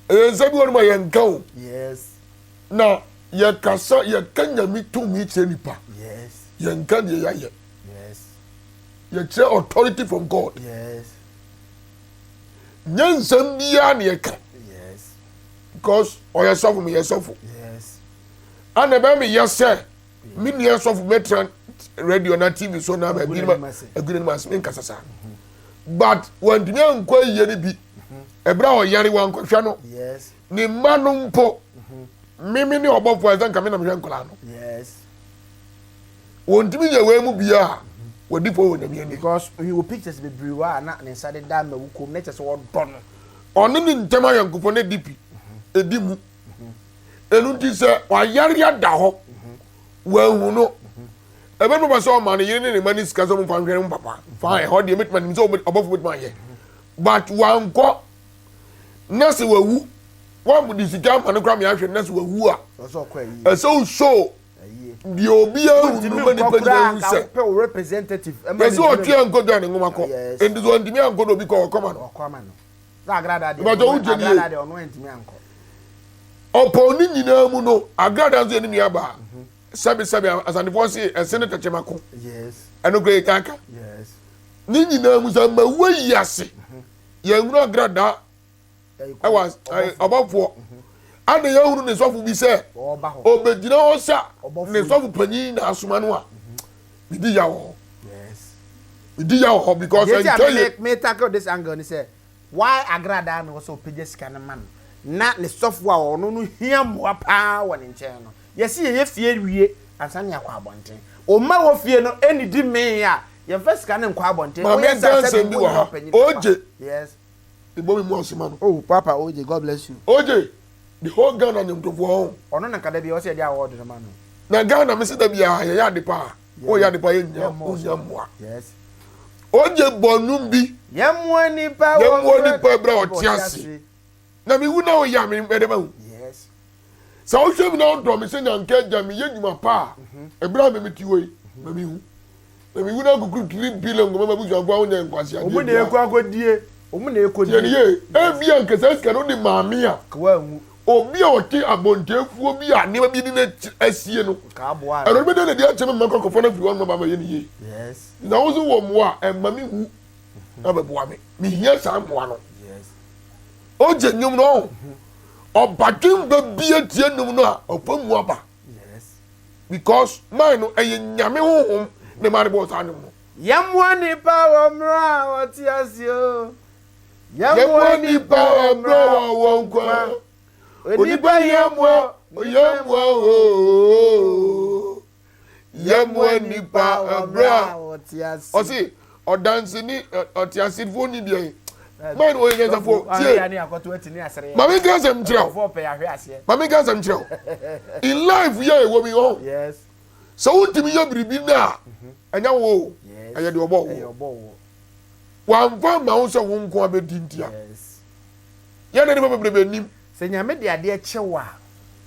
Ɛyɛ nsɛm bi wɔ nom a yɛnka o. Yes. Na yɛkasa, yɛka Nyame tumi kyerɛ nipa. Yes. Yɛnka deɛ yɛayɛ. Yes. Yɛkyerɛ authority from God. Yes. Nyɛ nsɛm biara na yɛka. Because ɔyɛ sɔfo meyɛ sɔfo. Ana ɛbɛyɛ me yɛ sɛ me nua sɔfo mɛtra radio na TV so na baabi no agu n'anim ase menkasa saa. But wantumi ankɔ ayie no bi. Ɛberɛ a ɔyare wankɔhwɛ no. Ne mma no mpo meme ne ɔbɔfoɔ a ɛsɛ nka me na mehwɛ nkwadaa no. Wɔntumi nyɛ wei mu biara a, wɔadi fɔ wɔ Nyame anim. Because oyi wɔ pictures bebree wɔ a na ne nsa deda Mawu kom na kyerɛ sɛ ɔdɔ no. Ɔne ne ntam ayɔnkofo no di pi, edi mu. Ɛno nti sɛ wayare ada hɔ, wanhu no, ɛbɛtumi aba sɛ ɔma ne yere ne ne mma ne sika sɛ wɔmfa nhwɛ ne papa. Fine, ɛhɔ deɛ mɛtumi anim sɛ ɔbɔfo bɛtumi ayɛ. But wankɔ na sɛ wawu, wɔde sika ama no koraa ma yɛahwɛ no na sɛ wawu a, ɛsɛ wo show deɛ obiara hu no ma nipa nyinaa hu sɛ yɛsɛ ɔtwe ankɔ dwa ne nwoma kɔ nti sɛ ɔntumi ankɔ na obi kɔ ɔkɔma no ìbàtɔ wo gyɛ nie ɔpɔn ne nyinaa mu no agrada nso yɛ ne nua baa mhm. sɛbi sɛbi asantefoɔ se ɛse ne tɛkyɛma ko ɛno kura yɛ kaka ne nyinaa mu sɛ mmawu ayi ase mhm. yɛn hunu agrada ɛwɔ ɔbɔfoɔ ana yɛhunu ne sɔfo bi sɛ ɔbɛgyina hɔ sɛ ne sɔfo panyin na asoma no a medi ya wɔ hɔ medi ya wɔ hɔ because ɛntwa yie. me tackle this angle ni sɛ why agradaa na ɔsɛ ɔpagya sika no ma no na ne sɔfo a ɔno no hia mmoa paa wɔ ne nkyɛn no yɛsi yɛyɛ fie wie ansa ne akɔ abɔnten ɔma wɔ fie no ɛnidi mee a yɛmfa sika no nkɔ abɔnten maame woyɛ sɛ nka sɛ nsɛm bi bi wɔ ha wonyɛ ɔpanyin papa ogye yes Mebɔ me mu ase ma no. Oh papa OJ God bless you. OJ the whole Ghana nnwomtofoɔ ho. Ɔno na nka da biara ɔsɛ yɛde award no ma no. Na Ghana mese da biara yɛyɛ ade pa a wɔyɛ ade pa yɛnnya wonnya mmoa. Yes. Ogye bɔ nnwom bi. Yɛmmoa nipa wɔ Yɛmmoa nipa berɛ a ɔte ase. Na mewu na woyɛ a mɛdɛ mawu. Sɛ wohwɛ mi na wodɔ me sɛ nyanka agya meyɛ nnwuma pa a, ɛberɛ a me mete hɔ yi, ma mehu. Na mewu na akukuru 3 billion kɔma m'abusuafoɔ a wonyɛ nkwaseadeɛ Wɔn na biara. ɛkɔ akɔdie. Wɔn na ɛkɔdie. Tie no yie, ebia nka saa sika no wode maa me a, obi a ɔte abɔntenfuo bi a nneɛma bi de no asie no, Awurade bɛda no adi akyerɛ me ma makɔ akɔfa no afiri hɔ nom aba abɛyɛ no yie. Na wo nso wɔ mmoa a, ɛmma me nwu na bɛboa me. Mehia saa mmoa no. Ogye nnwom no ɔho. Ɔbadwemba bi atie nnwom no a, ɔfa mu aba. Because mine no, ɛyɛ Nyame honhom na ɛma no bɔɔ saa nnwom no. Yɛmmoa nnipa wɔ mmerɛ a wɔte ase o. Yɛmmoa nnipa wɔ mmerɛ a wɔwɔ nkwa. Onipa hia mmoa, ohia mmoa o. Yɛmmoa nnipa wɔ mmerɛ a wɔte ase. Ɔse ɔdanseni ɔteasefoɔ ni deɛ man ɔyɛ nyansafoɔ tie. Maame nka asɛm nkyerɛ wo. Maame nka asɛm nkyerɛ wo. In life yɛ ɛwɔ mi hɔ. Yes. Sɛ wontumi yɛ biribi nnɛ a, ɛnyɛ wo o, ɛyɛ deɛ ɔbɔɔ wo. Wamfa amma wo sɛ wo nko ara bɛdi ntia. Yɛn na nnipa bebrebe nnim. Sɛ Nyame de adeɛ kyɛ wo a,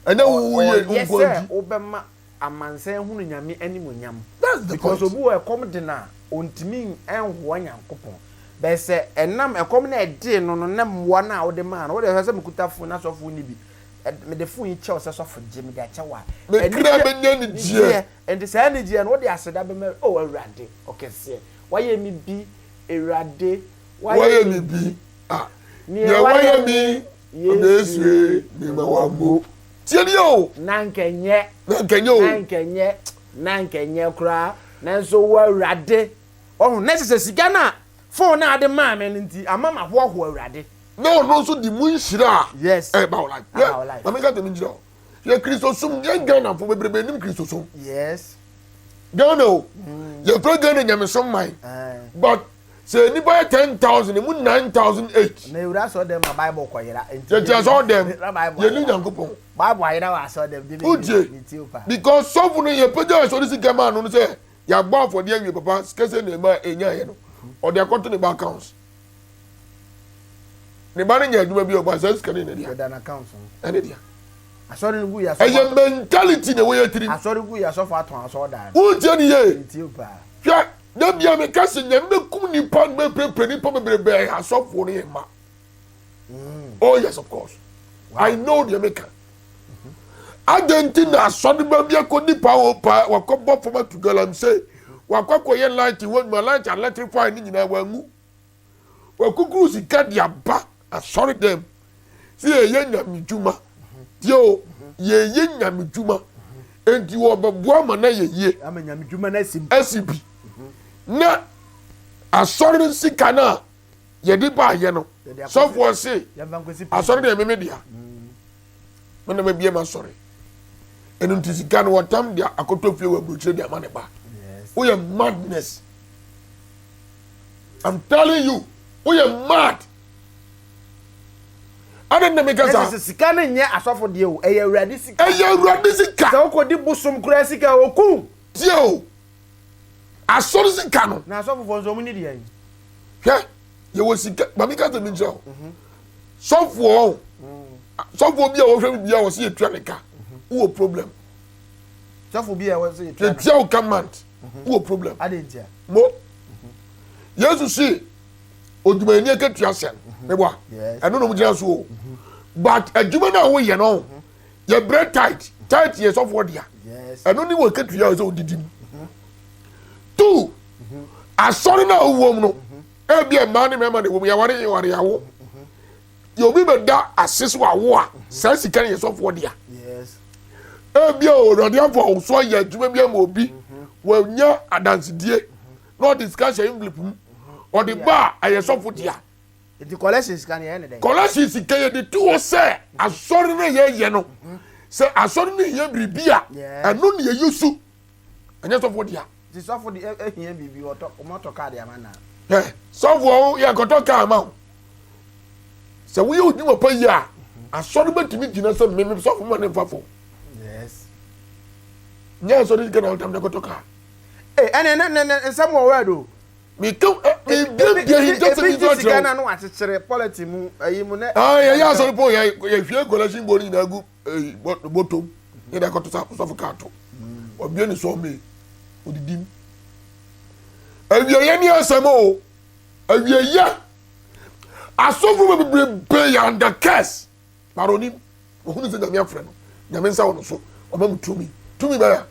Ɛnyɛ wo woyɛ ɔyɛ nko sɛ nti. wobɛma amansan ahunu Nyame animuonyam. That's the Because point. obi wɔ ɛkɔm de no a, ɔntumi nhoa Nyankopɔn. But sɛ ɛnam ɛkɔm no a ɛdee no no ne mmoa no a wode maa no, wode hwɛ sɛ mekuta phone na sɔfo nni bi, Mede fon yi kyɛ wo sɛ sɔfo gye, mede akyɛ wo a. Me kra bɛnya anigyeɛ. Enti saa anigyeɛ no, wode aseda bɛma, O Awurade ɔkɛseɛ, woayɛ me bi, Awurade, woayɛ me bi. Ah, deɛ woayɛ me, Yesu e, mema w'ammo. Tie nie o. Na anka ɛnyɛ. Na anka ɛnyɛ o. Na anka ɛnyɛ, na anka ɛnyɛ koraa, nanso wo Awurade. Wahu, na ɛsɛ sɛ sika no a, fon no a wode maa me no nti, ama mahoahoa Awurade. Na ɔno nso de mu nhyira a Yes. ɛba wo life. Aba wo life. Maame nka tɛmi nkyerɛ wo. Yɛ Kristosom, yɛn Ghanafo bebrebe nim Kristosom. Yes. Ghana o, yɛfrɛ Ghana nyamesom man. But sɛ nipa yɛ 10,000, emu 9,008. Na ewura asɔre dɛm ma Bible kɔ yera. Yɛte asɔre dɛm, yɛnim Nyankopɔn. Bible ayera wɔ asɔre dɛm. David Wotie? ne tie o paa. Because sɔfo no yɛpagya asɔre sika maa no no sɛ yɛabɔ afɔdeɛ awie papa sika sɛ na ɛma ɛnyaeɛ no, ɔde akɔto ne ba accounts. Ne ba no nya adwuma bi a ɔba saa sika no yɛ ne dea. Ɛda n'account no. Ɛne dea. Asɔre no gu yɛ asɔfo. Ɛyɛ mentality na ɛwɔ yɛ tirim. Asɔre gu yɛ asɔfo atɔn asɔredan no. Wotie ne yie. Metie o paa. Hwɛ, da bia meka sɛ Nyame bɛkum nipa no bɛpirapira nipa bebrebe ɛyɛ asɔfoɔ no yɛ mma. Oh yes of course. Wow. I know deɛ meka. Adɛn nti na asɔreba bi akɔdi paa wɔ paa wakɔbɔ fam atu galamsey wakɔ akɔyɛ light ho adwuma light electrify ne nyinaa wanwu. Wakukuru sika de aba asɔredan mu sɛ yɛyɛ nyamedwuma. Tie o, yɛyɛ nyamedwuma. Enti wɔbɛboa ma no ayɛ yie. Ama nyamedwuma no asi Asi bi. Na asɔre sika no a yɛde baayɛ no, sɔfoɔ se asɔre deɛ meme dea. Me na mabie m'asɔre. Ɛno nti sika no wɔtam de akɔtɔ fie wɔ aburokyire de ama ne ba. Woyɛ madness. I'm telling you, woyɛ mad. Adɛn na meka saa? Ɛsɛ sika no nyɛ asɔfo deɛ o, ɛyɛ awurade sika. Ɛyɛ awurade sika. Sɛ wokɔdi bosom koraa sika a, oku. Tie o, asɔre sika no. Na asɔfofoɔ nso wɔn ni deɛ. Hwɛ, yɛwɔ sika, maame ka sɛ mi nkyerɛ o. Mhm. Sɔfoɔ, sɔfoɔ bi a wɔhwɛ mi bi a wɔsi etua ne ka, mhm. wowɔ problem. Sɔfo bi a wɔsi etua. Etua wo ka month, mhm. wowɔ problem. Adi ntia. Mo, Yesu si odwumayɛni akatua sɛn, meboa, ɛno na wɔn gyina so o. But adwuma no a woyɛ no, yɛ brɛ tight, tight yɛ sɔfoɔ dea. Ɛno ne wɔ akatua a sɛ odidi mu. Two, asɔre no a wowɔ mu no, ebi mmaa ne mmarima na ɛwɔ mu, yɛware yɛware yɛawo. Yɛ obi bɛda ase so awo a, saa sika no yɛ sɔfoɔ dea. Ebi a Awurade afa wo so ayɛ adwuma bi ama obi, wanya adansedie, na ɔde sika hyɛ envelope mu, ɔde ba a ɛyɛ sɔfo dea. Nti collection sika no yɛyɛ ne dɛn? Collection sika yɛde to hɔ sɛ asɔre no yɛyɛ no, sɛ asɔre no hia biribi a, ɛno na yɛyi so, ɛnyɛ sɔfo dea. Nti sɔfo de ehia biribi ɔtɔ wɔn atɔ kaa de ama na. Ɛ sɔfo yɛ nkɔtɔ kaa ma o. Sɛ woyɛ odwuma pa yi a, asɔre bɛtumi gyina sɛ mmemme sɔfo ma ne nfa fam. Yes. Nyɛ asɔre sika na ɔtam de kɔtɔ kaa. Ee ɛne ne ne nsɛm wɔ word o. Meka mebiabia ahintasɛm Ebi yi gye so sika akyerɛ na wo. no akyekyere pɔlɛtin mu ayi mu nɛ. Ah, yɛyɛ asɔre po yɛ yɛhwie collection board nyinaa gu eh, bɔtɔm yɛde akɔto sa sɔfo kaa to. Wabie ne sɔɔ mee odidim. Awieyɛ ne asɛm o. Awieyɛ. Asɔfo bebrebe yɛ under curse. But onim, ohunu sɛ Nyame afrɛ no, Nyame nsa wɔ no so, wama me tumi. Tumi bɛn a?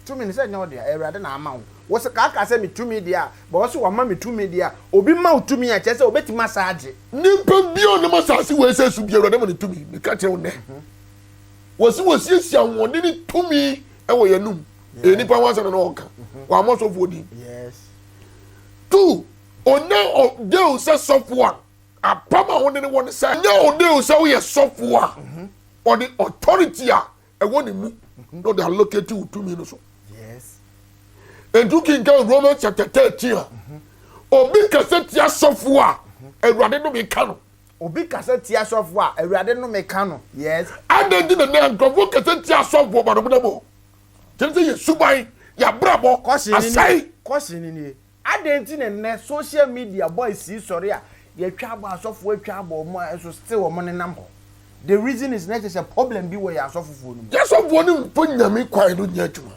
Tumi no sɛ nyɛ wo dea, Awurade na ama wo. Wo se kaakaa sɛ me tumi deɛ a, but ɔse wama me tumi deɛ a, obi ma wo tumi a, kyerɛ sɛ obetumi asa agye. Nipa biara a ɔnam asase wei sɛ so biara, Awurade ama no tumi. Meka kyerɛ wo nnɛ. Wɔse wɔsiesie ahoɔden ne tumi wɔ yɛn anum. Ɛyɛ nipa ho asɛm na na ɔka. Wammɔ sɔfoɔ din. Two, ɔnya ɔgye wo sɛ sɔfoɔ a, Apam a wo ne no wɔ ne sɛ, nyɛ ɔde o sɛ woyɛ sɔfo a, ɔde authority a ɛwɔ ne mu na ɔde allocate wo tumi no so. Nti wokenkan Romans chapter 13 a, obi kasa tia sɔfo a, Awurade nnome ka no. Obi kasa tia sɔfo a, Awurade nnome ka no. Yes. Adɛn nti na nnɛ nkurɔfoɔ kasa tia asɔfoɔ ma no monam hɔ? Kyerɛ sɛ yɛ suban, yɛ abrabɔ asɛe. Kɔhye no nie. Adɛn nti na nnɛ social media boys yi sɔre a yɛtwa abɔ asɔfoɔ atwa abɔ wɔn a nso still wɔn nenam hɔ? The reason is na kyerɛ sɛ problem bi wɔ yɛn asɔfofoɔ no mu. Yɛn asɔfoɔ no mfa Nyame kwan no nyɛ adwuma.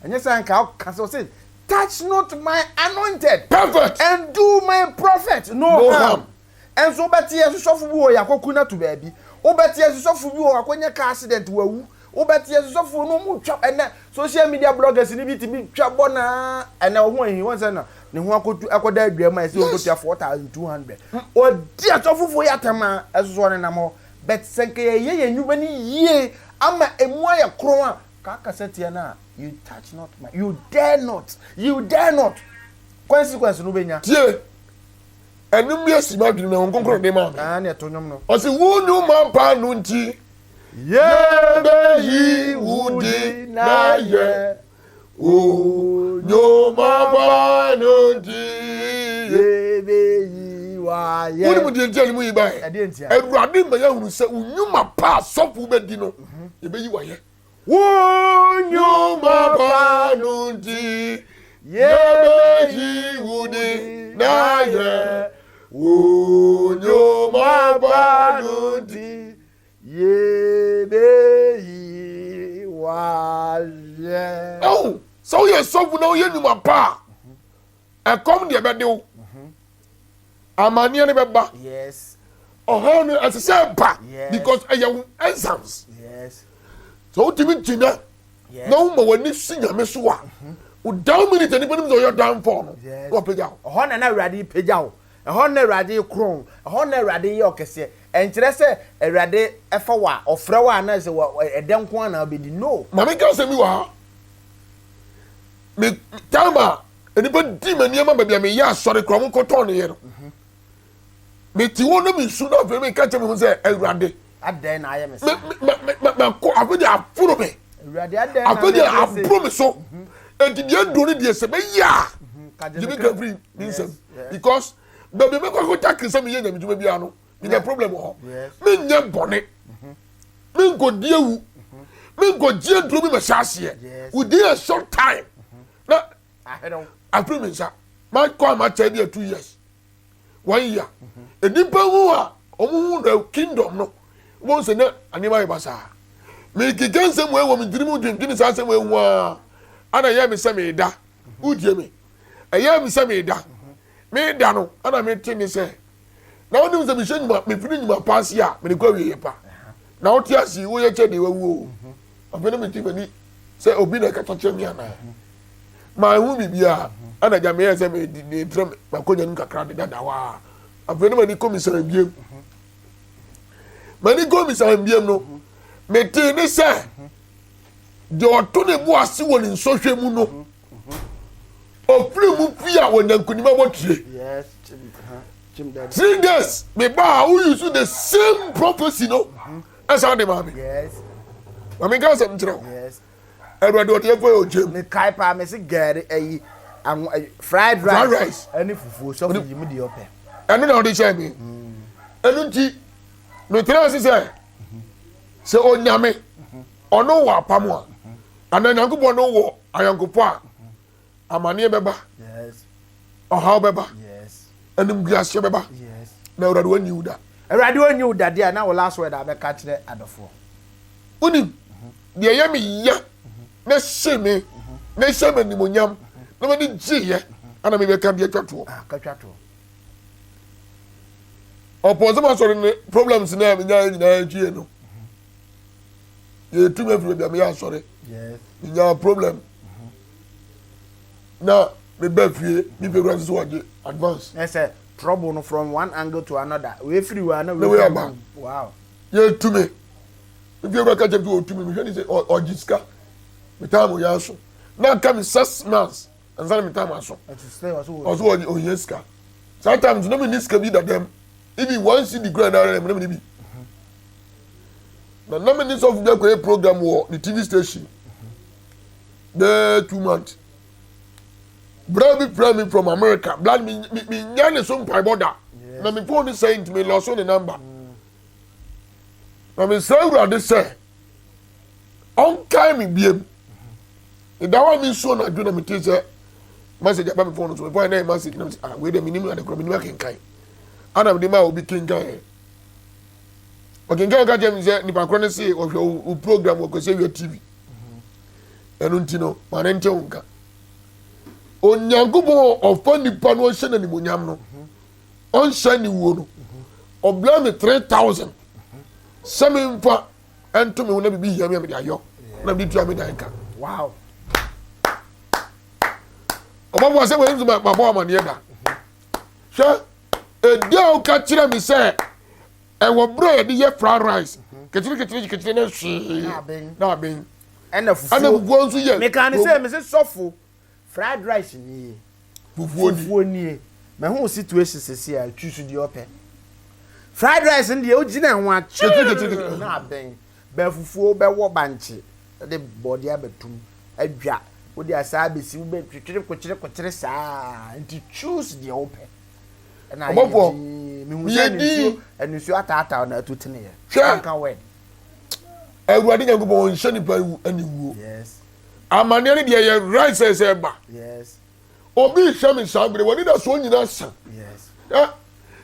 Ɛnyɛ saa nka ɔka sɛ ɔse touch not my anointed Perfect. and do my prophet no No harm. harm. Nso wobɛte yɛn so sɔfo bi wɔ yɛakɔku no ato baabi. Wobɛte yɛn so sɔfo bi wɔ wakɔnya car accident wawu. Wobɛte yɛn so sɔfo no ɔmo twa ɛnɛ social media bloggers no bi tumi twa bɔ naa ɛnɛ ɔho ahi wɔn sɛ na ne ho akɔtu akɔda adwa mu a ɛsɛ ɔkɔtua 4200. Ɔdi asɔfofoɔ yi atɛm a ɛso so ɔnenam hɔ. But sɛ nka yɛyɛ yɛn nnwuma no yie ama emu ayɛ kronn a ka kasa tia no a you touch not my you dare not you dare not consequence no wobɛnya. Tie! Ɛnwom bi asi m'adwene mu, Honhom Kronkron de maa me. Ah, ne ɛto nwom no. Ɔse, wo nnwuma pa no nti, yɛbɛyi wo din n'ayɛ. Wo nnwuma pa no nti, yɛbɛyi w'ayɛ. Wonim deɛ nti a ne mu yi baeɛ? Ɛdeɛ nti a? Awurade ma yɛahunu sɛ wo nnwuma pa a sɔfo bɛdi no, yɛbɛyi w'ayɛ. Wo nnwuma pa no nti, yɛbɛyi wo din n'ayɛ. Wo nnwuma pa no nti, yɛbɛyi w'ayɛ. Ɛho sɛ woyɛ sɔfo na woyɛ nnwuma pa a, ɛkɔm deɛ ɛbɛde wo. Amanneɛ no bɛba. Ɔhaw no ɛsɛ sɛ ɛba because ɛyɛ wo exams. Sɛ wotumi gyina na woma w'ani si nyame so a, wo down minute nipa nim sɛ ɔyɛ downfall no na wapagya wo. Ɛhɔ na na Awurade pagya wo. Ɛhɔ na Awurade korɔn. Ɛhɔ na Awurade yɛ ɔkɛseɛ. Ɛnkyerɛ sɛ Awurade ɛfa wo a, ɔfrɛ wo a na sɛ ɛdɛ nko ara na wobɛdi. No. Ma menka asɛm bi wɔ ha. Me time a nnipa di me nneɛma baabi a meyɛ asɔre koraa wɔn kɔtɔn ne yɛ no mete hɔ na mesu na afei meka kyerɛ me ho sɛ awurade adɛn na ayɛ me saa mɛkɔ afei deɛ aforo me awurade adɛn na afei deɛ aboro me so enti deɛ aduro no deɛ sɛ bɛyɛ a mhm. gye me kra firi me nsam because baabi mɛkɔ akɔta kiri sɛ meyɛ nyamedwuma biara no menya problem wɔ hɔ menyɛ bɔne mhm. menkɔdi awu mhm. menkɔgye aduro bi mɛhyɛ aseɛ within a short time na afiri me nsa makɔ a makyɛ bi a 2 years, 1 year, nnipa hu a wɔn hu the kingdom no wɔn sɛ na nneɛma yɛ basaa. Mekeka nsɛm wɔ ɛwɔ me tirim dwendwene saa asɛm wɔ ehu a ana ɛyɛ me sɛ meda wodie me ɛyɛ me sɛ meda meda no ana mete ne sɛ na wonim sɛ mehyɛ nnwuma mefiri nnwuma pa ase a mede kɔ awieɛ pa na wote ase woyɛ kyɛ deɛ wawu o. Afei na mete m'ani sɛ obi na ɛkasa kyerɛ me anaa manhu biribiara. Ɛna gya meyɛɛ sɛ metrɛ m'akonnwa no mu kakra de dada hɔ a afei na m'ani kɔ mesan biem m'ani kɔ mesan biem no metee ne sɛ deɛ ɔto ne bo ase wɔ ne nsɔhwɛ mu no ɔfiri mu fi a wɔnya nkonim abɔtire. 3 days meba a wo use the same prophecy no ɛsan de maa me. Ma menka asɛm nkyerɛ wo, Awurade ɔde yɛkɔ yɛ ɔgyam. Mekae paa mese gari ayi fried fried rice ɛne fufuo sɔfo yi mu deɛ ɔpɛ. Ɛno na ɔde hyɛɛ me. Ɛno nti metena ase sɛ sɛ onyame ɔno wɔ apam a anaa Nyankopɔn no wɔ ayɔnkofo a amaneɛ bɛba. Ɔhaw bɛba. Animguaseɛ bɛba. Na Awurade wanyi wo da. Awurade wanyi wo da deɛ na wo last word a bɛka kyerɛ adɔfoɔ. Wonim deɛ ɛyɛ me ya na ɛhyɛ me na ɛhyɛ me animonyam na m'ani gyeeɛ ana mebɛka deɛ atwa toɔ. Ah, ka twa toɔ. Ɔpɔn sɛ masɔre ne problems no a menyaeɛ nyinaa akyi no yɛtu me afiri baabi a meyɛ asɔre menyaa problem na meba fie me fie kura sɛ wɔgye advance. Na sɛ trouble no from one angle to another wei firi hɔ a na wei aba. Wow. Yɛtu me me fie kura ka kyerɛ me sɛ ɔtu me mehwɛ ne sɛ ɔgye sika me time yɛ aso na aka me 6 months ansa na me time aso ɔso ɔgye ohia sika saa time nso na me ni sika bi dadam even 1 cedi kura na ara na me ni bi na me ni sɔfo bi akɔyɛ program wɔ ne TV station bɛɛ 2 months bra bi frɛ me from America bla me me me nya ne so mpaebɔ da na me phone sɛ nti me lɔso ne number na me sɛ Awurade sɛ ɔnkae me biem ɛda hɔ a me nsuo na adwo na me te sɛ message aba me phone so me phone na yɛ message na me sɛ ah wei dɛ me nim ade korɔ me nim akenkan ana me de ma obi kenkan yɛ ɔkenkan ka kyerɛ me sɛ nipa korɔ ne se ɔhwɛ wo program wɔ Kwasi Awia TV ɛno nti no ma ne nte wo nka. Onyankopɔn ɔfa nipa no ɔhyɛ n'animonyam no ɔnhyɛ ne wuo no ɔbrɛ me 3000 sɛ memfa ɛnto me ho na biribi hia me a mede ayɔ na mede tua me dan ka. Wow. Ɔbɔfo asɛm wɔ nso mabɔ amaneɛ da. Hwɛ ɛdi a woka kyerɛ me sɛ ɛwɔ berɛ a yɛde yɛ fried rice kekyere kekyere kekyere ne hwee na aben ɛna fufuo ɛna fufuo nso yɛ meka ne sɛ mese sɔfo fried rice nie fufuo ni fufuo nie mahu situation sisi a twi so deɛ ɔpɛ fried rice no deɛ wogyina ho a Kekyere na aben bɛn fufuo bɛwɔ bankye de bɔɔde abɛtum adwa wode asaa abɛsi wobɛtwitwere kokyere kokyere saa nti choose deɛ wopɛ ɛna ayɛ Ɔbɔfoɔ, din mehu meyɛ sɛ din. nsuo nsuo ataataa na atu teneɛ Hwɛ. anka word. Awurade Nyankopɔn ɔnhyɛ nipa aniwuo. Yes. Amanneɛ no deɛ yɛ right sɛ sɛ ɛba. Yes. Obi hwɛ me saa bere wɔne da soɔ nyinaa sa. Yes. Eh,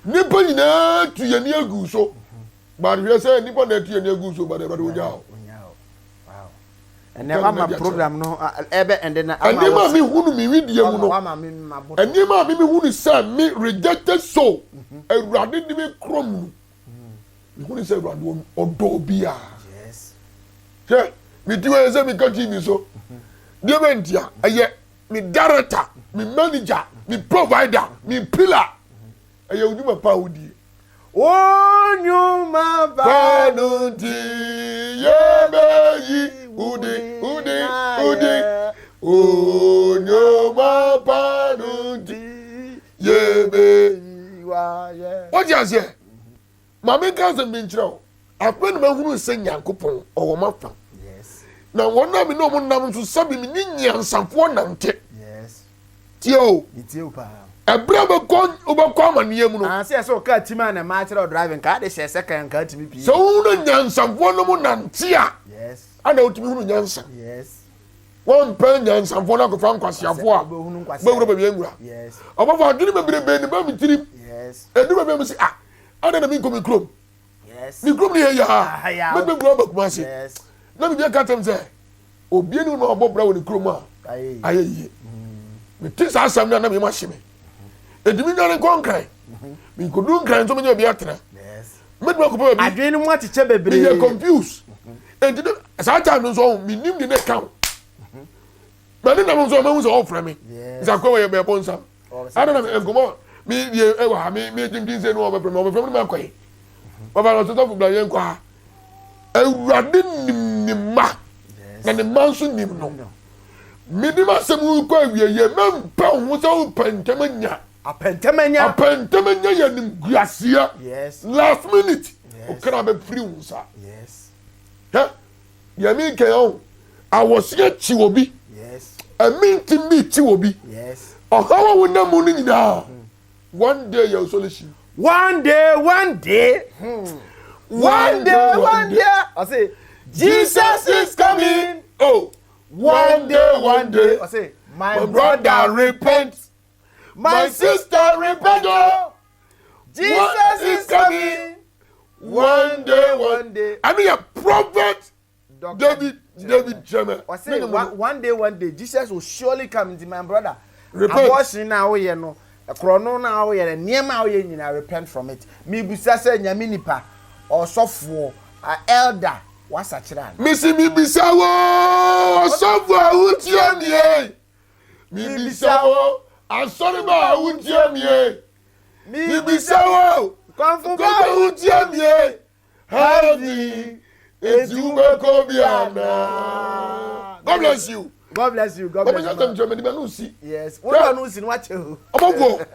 nipa nyinaa tu yɛn ani agu so. But hwɛ sɛ nipa na atu yɛn ani agu so but Awurade ogya o. Wow. Ɛnɛ wama program no ɛbɛ ɛnde na ama Nneɛma a mehunu me wedeɛ mu no, wama me ma boto. Nneɛma a me mehunu sɛ me rejected soul, Awurade de me korɔ mu no, mehunu sɛ Awurade ɔdɔ obiara. Yes. Hwɛ, me ti wɔ sɛ meka TV so. Deɛ bɛ ntia, ɛyɛ me director, me manager, me provider, me pillar. Ɛyɛ odwuma pa a wodie. Wo nnwuma pa no nti yɛbɛyi wo din, wo din, wo din. Wo nnwuma pa no nti yɛbɛyi. Wote aseɛ? Ma menka asɛm bi nkyerɛ wo. Afei na mahunu sɛ Nyankopɔn ɔwɔ m'afa. Na wɔn a me ne wɔn nam nso sɛbi me ne nyansafoɔ nante. Tie o. Ɛberɛ a wobɛkɔ wobɛkɔ amaneɛ mu no. Ah, sɛ sɛ ɔkaa tim a na ɛma akyerɛ driving nka ade hyɛ sɛ kan nka atumi pii. Sɛ wohunu nyansafoɔ no mu nante a, ana wotumi hunu nyansa. Wɔmpɛ nyansafoɔ no akɔfa nkwaseafoɔ a bɛwura baabi anwura. Ɔbɔfo adwene bebrebe ne ba me tirim. Ɛdu baabi a mese ah, adɛn na menkɔ me kurom? Me kurom ne yɛ yaa. Mɛtumi kura aba Kumasi. Na biribi aka kyerɛ me sɛ obi anim na ɔbɔ bra wɔ ne kurom a ayɛ yie. Mete saa asɛm no a na meyam ahye me. Enti menwane nkɔ Nkran. Menkɔdu Nkran nso menya baabi atena. Mɛtumi akɔpɛ baabi. Adwene no mu akyekyɛ bebree. Meyɛ confused. Enti saa time no nso ɔho menim de ne ka ho. Mɛ ne nam nso ɔmahu sɛ ɔfrɛ me. Sɛ akɔ wɔ yɛ bɛbɔ nsam. Ana na nkɔmɔ mi yɛ ɛwɔ ha mi mi gyingyin sɛ no ɔbɛfrɛ mi ɔbɛfrɛ mi no ma kɔ yi. Bàbá na ɔsɔfo bla yɛn kɔ ha. Awurade nim ne mma na ne mma nso nim no. Mede m'asɛm rekɔ awieeɛ, mɛmpɛ wo ho sɛ wopɛ ntɛm anya. Apɛ ntɛm anya. Apɛ ntɛm anya yɛ animguaseɛ. Yes. Last minute. Yes. Okra bɛfiri wo nsa. Yes. Hwɛ, deɛ meka yi ɔho, awɔseɛ kyi obi. Yes. Ɛmi nti mi kyi obi. Yes. Ɔhaw a wonam mu no nyinaa, one day yɛ solution. One day, one day. One day, one day. I say, Jesus is coming. Oh, one day, one day. I say, my, my brother repent. My sister repent o. Jesus is coming. One day, one day. Ɛno yɛ prophet David David Kyerɛmɛ. Ɔse one day one day Jesus will surely come nti my brother. Repent. Abortion na woyɛ no, korɔno na woyɛ no, nneɛma a woyɛ nyinaa repent from it. Mebisa sɛ nyame nipa, ɔsɔfoɔ, elder, wasakyera ana? Mesi mebisa wo ɔsɔfo a wotie mie. Mebisa wo asɔreba a wotie mie. Mebisa wo kɔmfo ba a wotie mie. Heaven eti wobɛkɔ bi anaa. God bless you. God bless you. God bless you. Bàbá mi sọ mi no si. Yes. Wọ́n bá no si ni wọ́n akyɛ o. Ọmọfọ,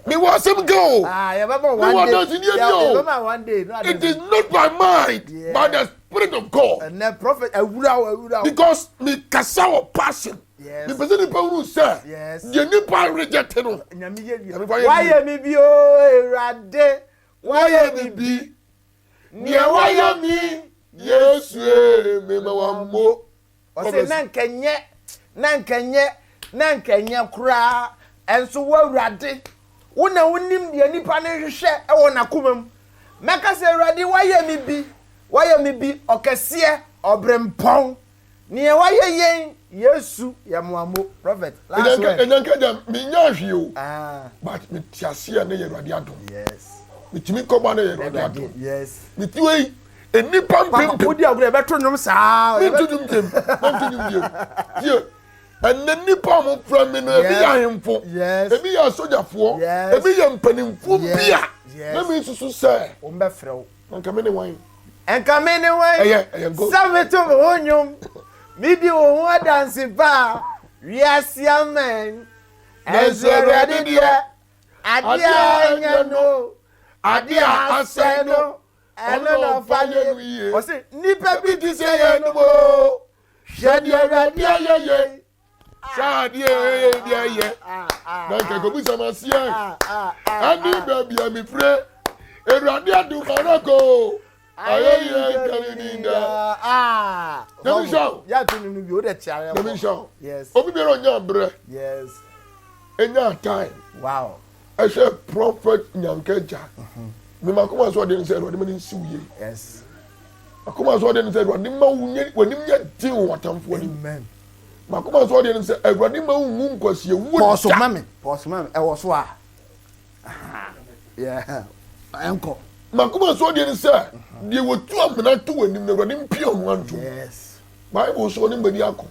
mi wọ asẹm gan o. Ah, yẹ bẹ bọ one day. Mi wọ adansi ní ẹni o. Yẹ bẹ ma one day. It is not by might, yes. but the spirit of God. Ẹnẹ prophet ewura o ewura o. Because mi kasa wọ passion. Yes. Mi pèsè nipa wuru sẹ. Yes. Deɛ nipa reject no. Nyame yẹ bi. Wayɛ mi bi o Ewurade. Wayɛ mi bi. Nea wayɛ mi Yesu ee mi ma wa mo. Ɔsɛ na nkɛnyɛ na nkɛnyɛ na nkɛnyɛ koraa ɛnso wo Awurade wo na wonim deɛ nipa no hwehwɛ ɛwɔ n'akoma mu mɛka sɛ Awurade wayɛ me bi wayɛ me bi ɔkɛseɛ ɔbrempɔn Nea wayɛ yɛn Yesu yɛ mo amo prophet last word. Ɛnyɛ nka gya me nya hwee o. Ah. But me te ase a ne yɛ Awurade adom. Yes. Me tumi kɔba ne yɛ Awurade adom. Yes. Me ti wei nnipa mpempem. Wodi agorɔ yɛbɛto nnwom saa. Me nto nnwom biem. Me nto nnwom biem. Tie. Ɛnɛ nnipa a wɔfrɛ me no ebi yɛ ahemfo. Yes. Ebi yɛ asogyafoɔ. Yes. Ebi yɛ mpanimfoɔ bi a. Yes. Na me nsusu sɛ. Wɔn bɛfrɛ wo. Nka me ne wan? Nka me ne wan? Ɛyɛ, ɛyɛ go. Sɛ meto me ho nnwom, medi wo ho adanse pa a, wiase aman. Nanso Awurade deɛ, adeɛ a ɛnyɛ no, adeɛ a asɛe no, ɛno na ɔfa yɛ no yie. Ɔse, nnipa bi te sɛ yɛnom o, hwɛ deɛ Awurade ayɛ yɛn. Saa adeɛ ɛyɛ deɛ ɛyɛ na nka kɔbisa ma seɛ ɛne baabi a mefire awurade adomarako ayɛ yɛ nkane ni da nyame nhyɛ wo nyame nhyɛ wo obi biara ɔnya berɛ ɛnya time ɛhwɛ prophet nyanka gya mema akoma so ɔde ne sɛ awurade ma ne nsiw yie akoma so ɔde ne sɛ awurade ma w'anim nyɛ den wɔ w'atamfoɔ anim M'akoma nso ɔdeɛ ne sɛ Awurade ma nwu nkwasiawuo da. Pɔɔso ma me, pɔɔso ma me, ɛwɔ so a. Yeah, ɛnkɔ. M'akoma nso ɔdeɛ ne sɛ deɛ wɔtu amena to w'anim no Awurade mpia ɔno antom. Yes. Bible sɛ ɔne mbani ako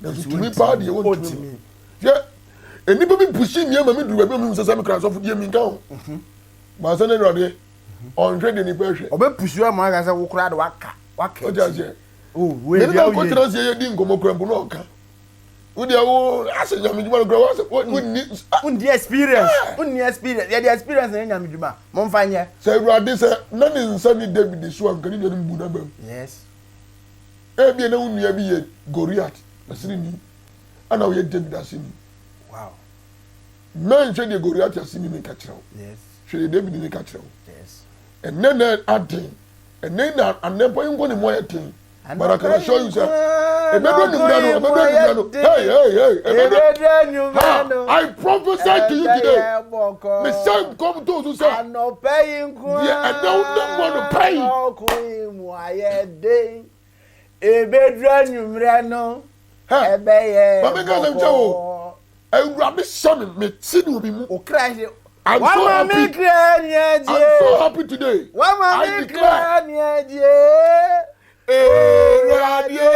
nanso tumi paa deɛ wɔntumi. Hwɛ, nnipa bi pusi mmea ma me duru baabi a mehu sɛ sɛ mekra asɔfo deɛ minka ho. Baasa ne Awurade ɔnhwɛ deɛ nipa hwɛ. Ɔbɛpusi ama aka sɛ wo koraa de waka waka akyi. mene na akɔtena ase yɛdi nkɔmmɔ kora mpo na ɔka wodeɛ wo asɛ nyame dwuma no kora woasɛ wonni wonni experience wonni experience yɛde experience na yɛ nyame dwuma momfa nyɛ sɛ awurade sɛ na ne nsa ni david so a nka ne nuanom bu n'abam yes ebia na wo nua bi yɛ goriat aseni ana woyɛ david aseni wow mɛnhwɛ deɛ goriat aseni ne ka kyerɛ wo yes hwɛ deɛ david ne ka kyerɛ wo yes ɛnɛ na aden Ɛnɛ na anɛmpa yi nko ne mu ayɛ den. But I can assure you sɛ ɛbɛduru anwummerɛ no ɛbɛduru anwummerɛ no hey hey hey ɛbɛduru ha I prophesy to you today me sɛ nkɔm to so sɛ deɛ ɛnɛ wo nam mu anɔpa yi. Ɛbɛduru anwummerɛ no ɛbɛyɛ bɔkɔɔ. Maame nka asɛm kyɛ wo. Awurade hyɛ me me ti ne obi mu. Okra hyɛ. I'm so Wama happy. me kra ni I'm agye. so happy today. Wama I me declare. kra ni agye. Awurade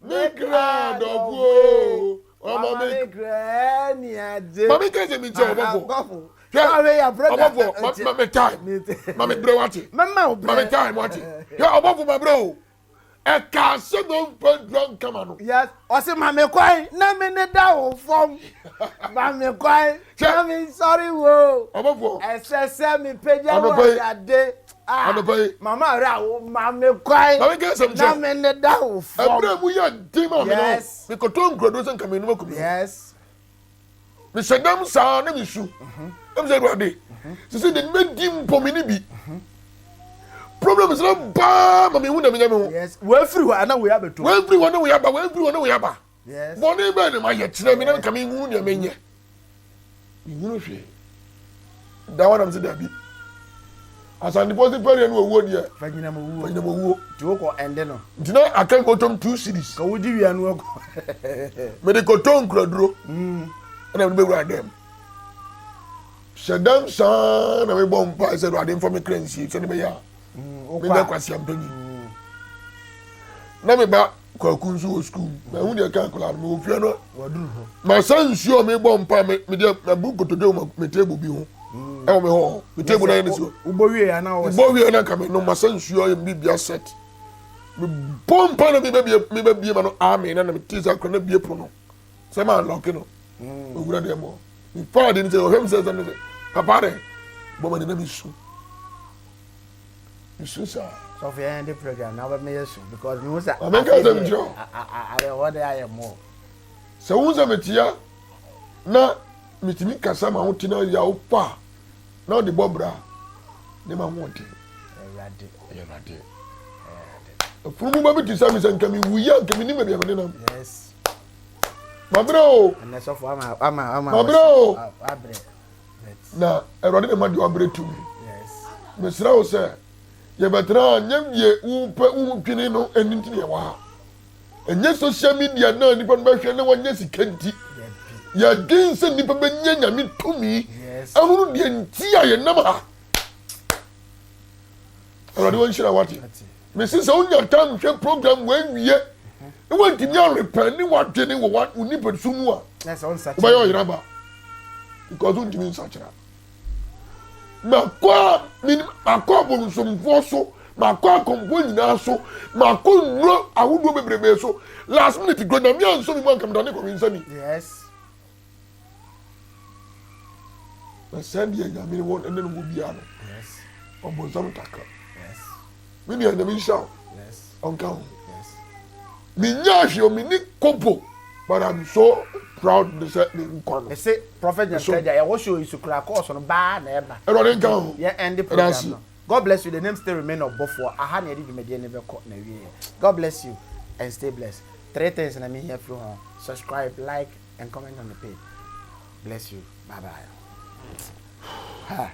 me kra dɔfo. Wama Wama me me kra ni agye. Maame nka asɛm nkyɛ wo bɔfo. Hwɛ ɔbɔfo ma ma me time ma me brɛ wate. Mama wo Ma me brɛ. time wate. Hwɛ ɔbɔfo ma brɛ o. Ɛkaa sɛ na ɔmfa nnura nkama no. Yes, ɔse ma me kwan na me ne da wo fam. Ma me kwan na me nsɔre wo. Ɔbɔfoɔ. Ɛsɛ sɛ me pagya wo Anɔpa yi. Awurade. Ah, Anɔpa yi. Mama awura wo ma me kwan Ma me nka asɛm na kyerɛ wo. me ne da wo fam. Ɛberɛ a mu yɛ den maa me no, Yes. mekɔtɔɔ nkuraduro sɛ nka menom aku me ho. Yes. Mehyɛ dam saa na mesu. Ɛm sɛ Awurade, sisi de mɛdi mpo me ne bi. Problems no baa ma mehu na menya me ho. Yes. Wɔafiri hɔ ana wei abɛto. Wɔafiri hɔ ne wei aba, wɔafiri hɔ ne wei aba. Yes. Bɔne bɛn na mayɛ kyerɛ me na nka mehu nea menyɛ. Menhunu hwee. Da hɔ na mese dabi. Asantefoɔ se fɛreɛ ne owuo deɛ. Fanyinam owuo. Fanyinam owuo. Nti wokɔ ɛnde no. Nti na aka nkɔtɔm two cedis. Ka wodi wia no akɔ. Mede kɔtɔ nkuraduro. Mm. Ɛna mede bɛwura dɛm. Hyɛ dɛm saa na mebɔ mpae sɛ Awurade mfa me kra nsie sɛde bɛyɛ a. Mm, menya kwasiampani. Mm. Na meba Kwaku nso wɔ sukuu mu. Mahu deɛ ɛka akwadaa no. Mewɔ fie no. Masa nsuo a mebɔ mpa me me deɛ mabu nkotodwe wɔ me table bi ho. Mm. Ɛwɔ me hɔ. Me table na yɛ ne so. Wobɔ wie ya na wɔ. Wobɔ wie na nka me no masa nsuo ayɛ me biribi asɛt. Mebɔ mpa na mebɛbie mebɛbie ma no amen na na mete sɛ akwadaa no bie pono. Sɛ ma lɔke no. Mm. Owura deɛ mɔ. Mefa ade no sɛ ɔhwɛ me sɛ sɛ me sɛ papa dɛ bɔ ma ne na mesu. Mesu saa. Sɔfo yɛn de program na ɔbɛma yɛ su because mehu sɛ Maame nka asɛm nkyerɛ wo. awerɛhoɔ de ayɛ more. Sɛ wohu sɛ metea na metumi kasa ma wote na yaw pa a na wode bɔ bra ne ma hoɔden. Awurade. Ɛyɛ Awurade. Afunumu ba bi te sɛ me sɛ nka mewu yi a nka menim baabi a mene nam. Yes. Mabrɛ o. Ɛnɛ sɔfo ama ama ama. Mabrɛ o. Abrɛ. Na Awurade na ɛma deɛ wabrɛ tumi. Mesrɛ wo sɛ yɛbɛtena ha nyɛ deɛ wopɛ wodwene no ɛno nti na yɛwɔ ha. Ɛnyɛ social media na nipa no bɛhwɛ na wanya sika nti. Yɛdwen sɛ nipa bɛnya nyame tumi ahunu deɛ nti a yɛnam ha. Awurade wɔnhyira wate. Mese sɛ wonya time hwɛ program wɔawie na woantumi arepɛ ne wadwene wɔ wo nipasu mu a wobɛyɛ ɔyera ba because wontumi nsakyera. Makɔ a menim makɔ abonsomfoɔ so makɔ akɔmfoɔ nyinaa so makɔ nnuro ahodoɔ bebrebe so last minute kura nyame ansɔ me mu anka medane kɔwensani. Yes. Na sɛ deɛ nyame ne wɔn ɛne no wɔ biara no ɔbonsam takra me nua nyame nhyira wo ɔnka ho menya hwee o menni kobo but I'm so proud ne sɛ me nkwa no mese prophet Nyantakyi a yɛwɔ show yi so kura course no baa na ɛba Awurade nka ho yɛn end program no God bless you the name still remain ɔbɔfoɔ aha na yɛde dwumadie no bɛkɔ na wieɛ God bless you and stay blessed three things na mehia firi ho subscribe like and comment on the page bless you bye bye ha.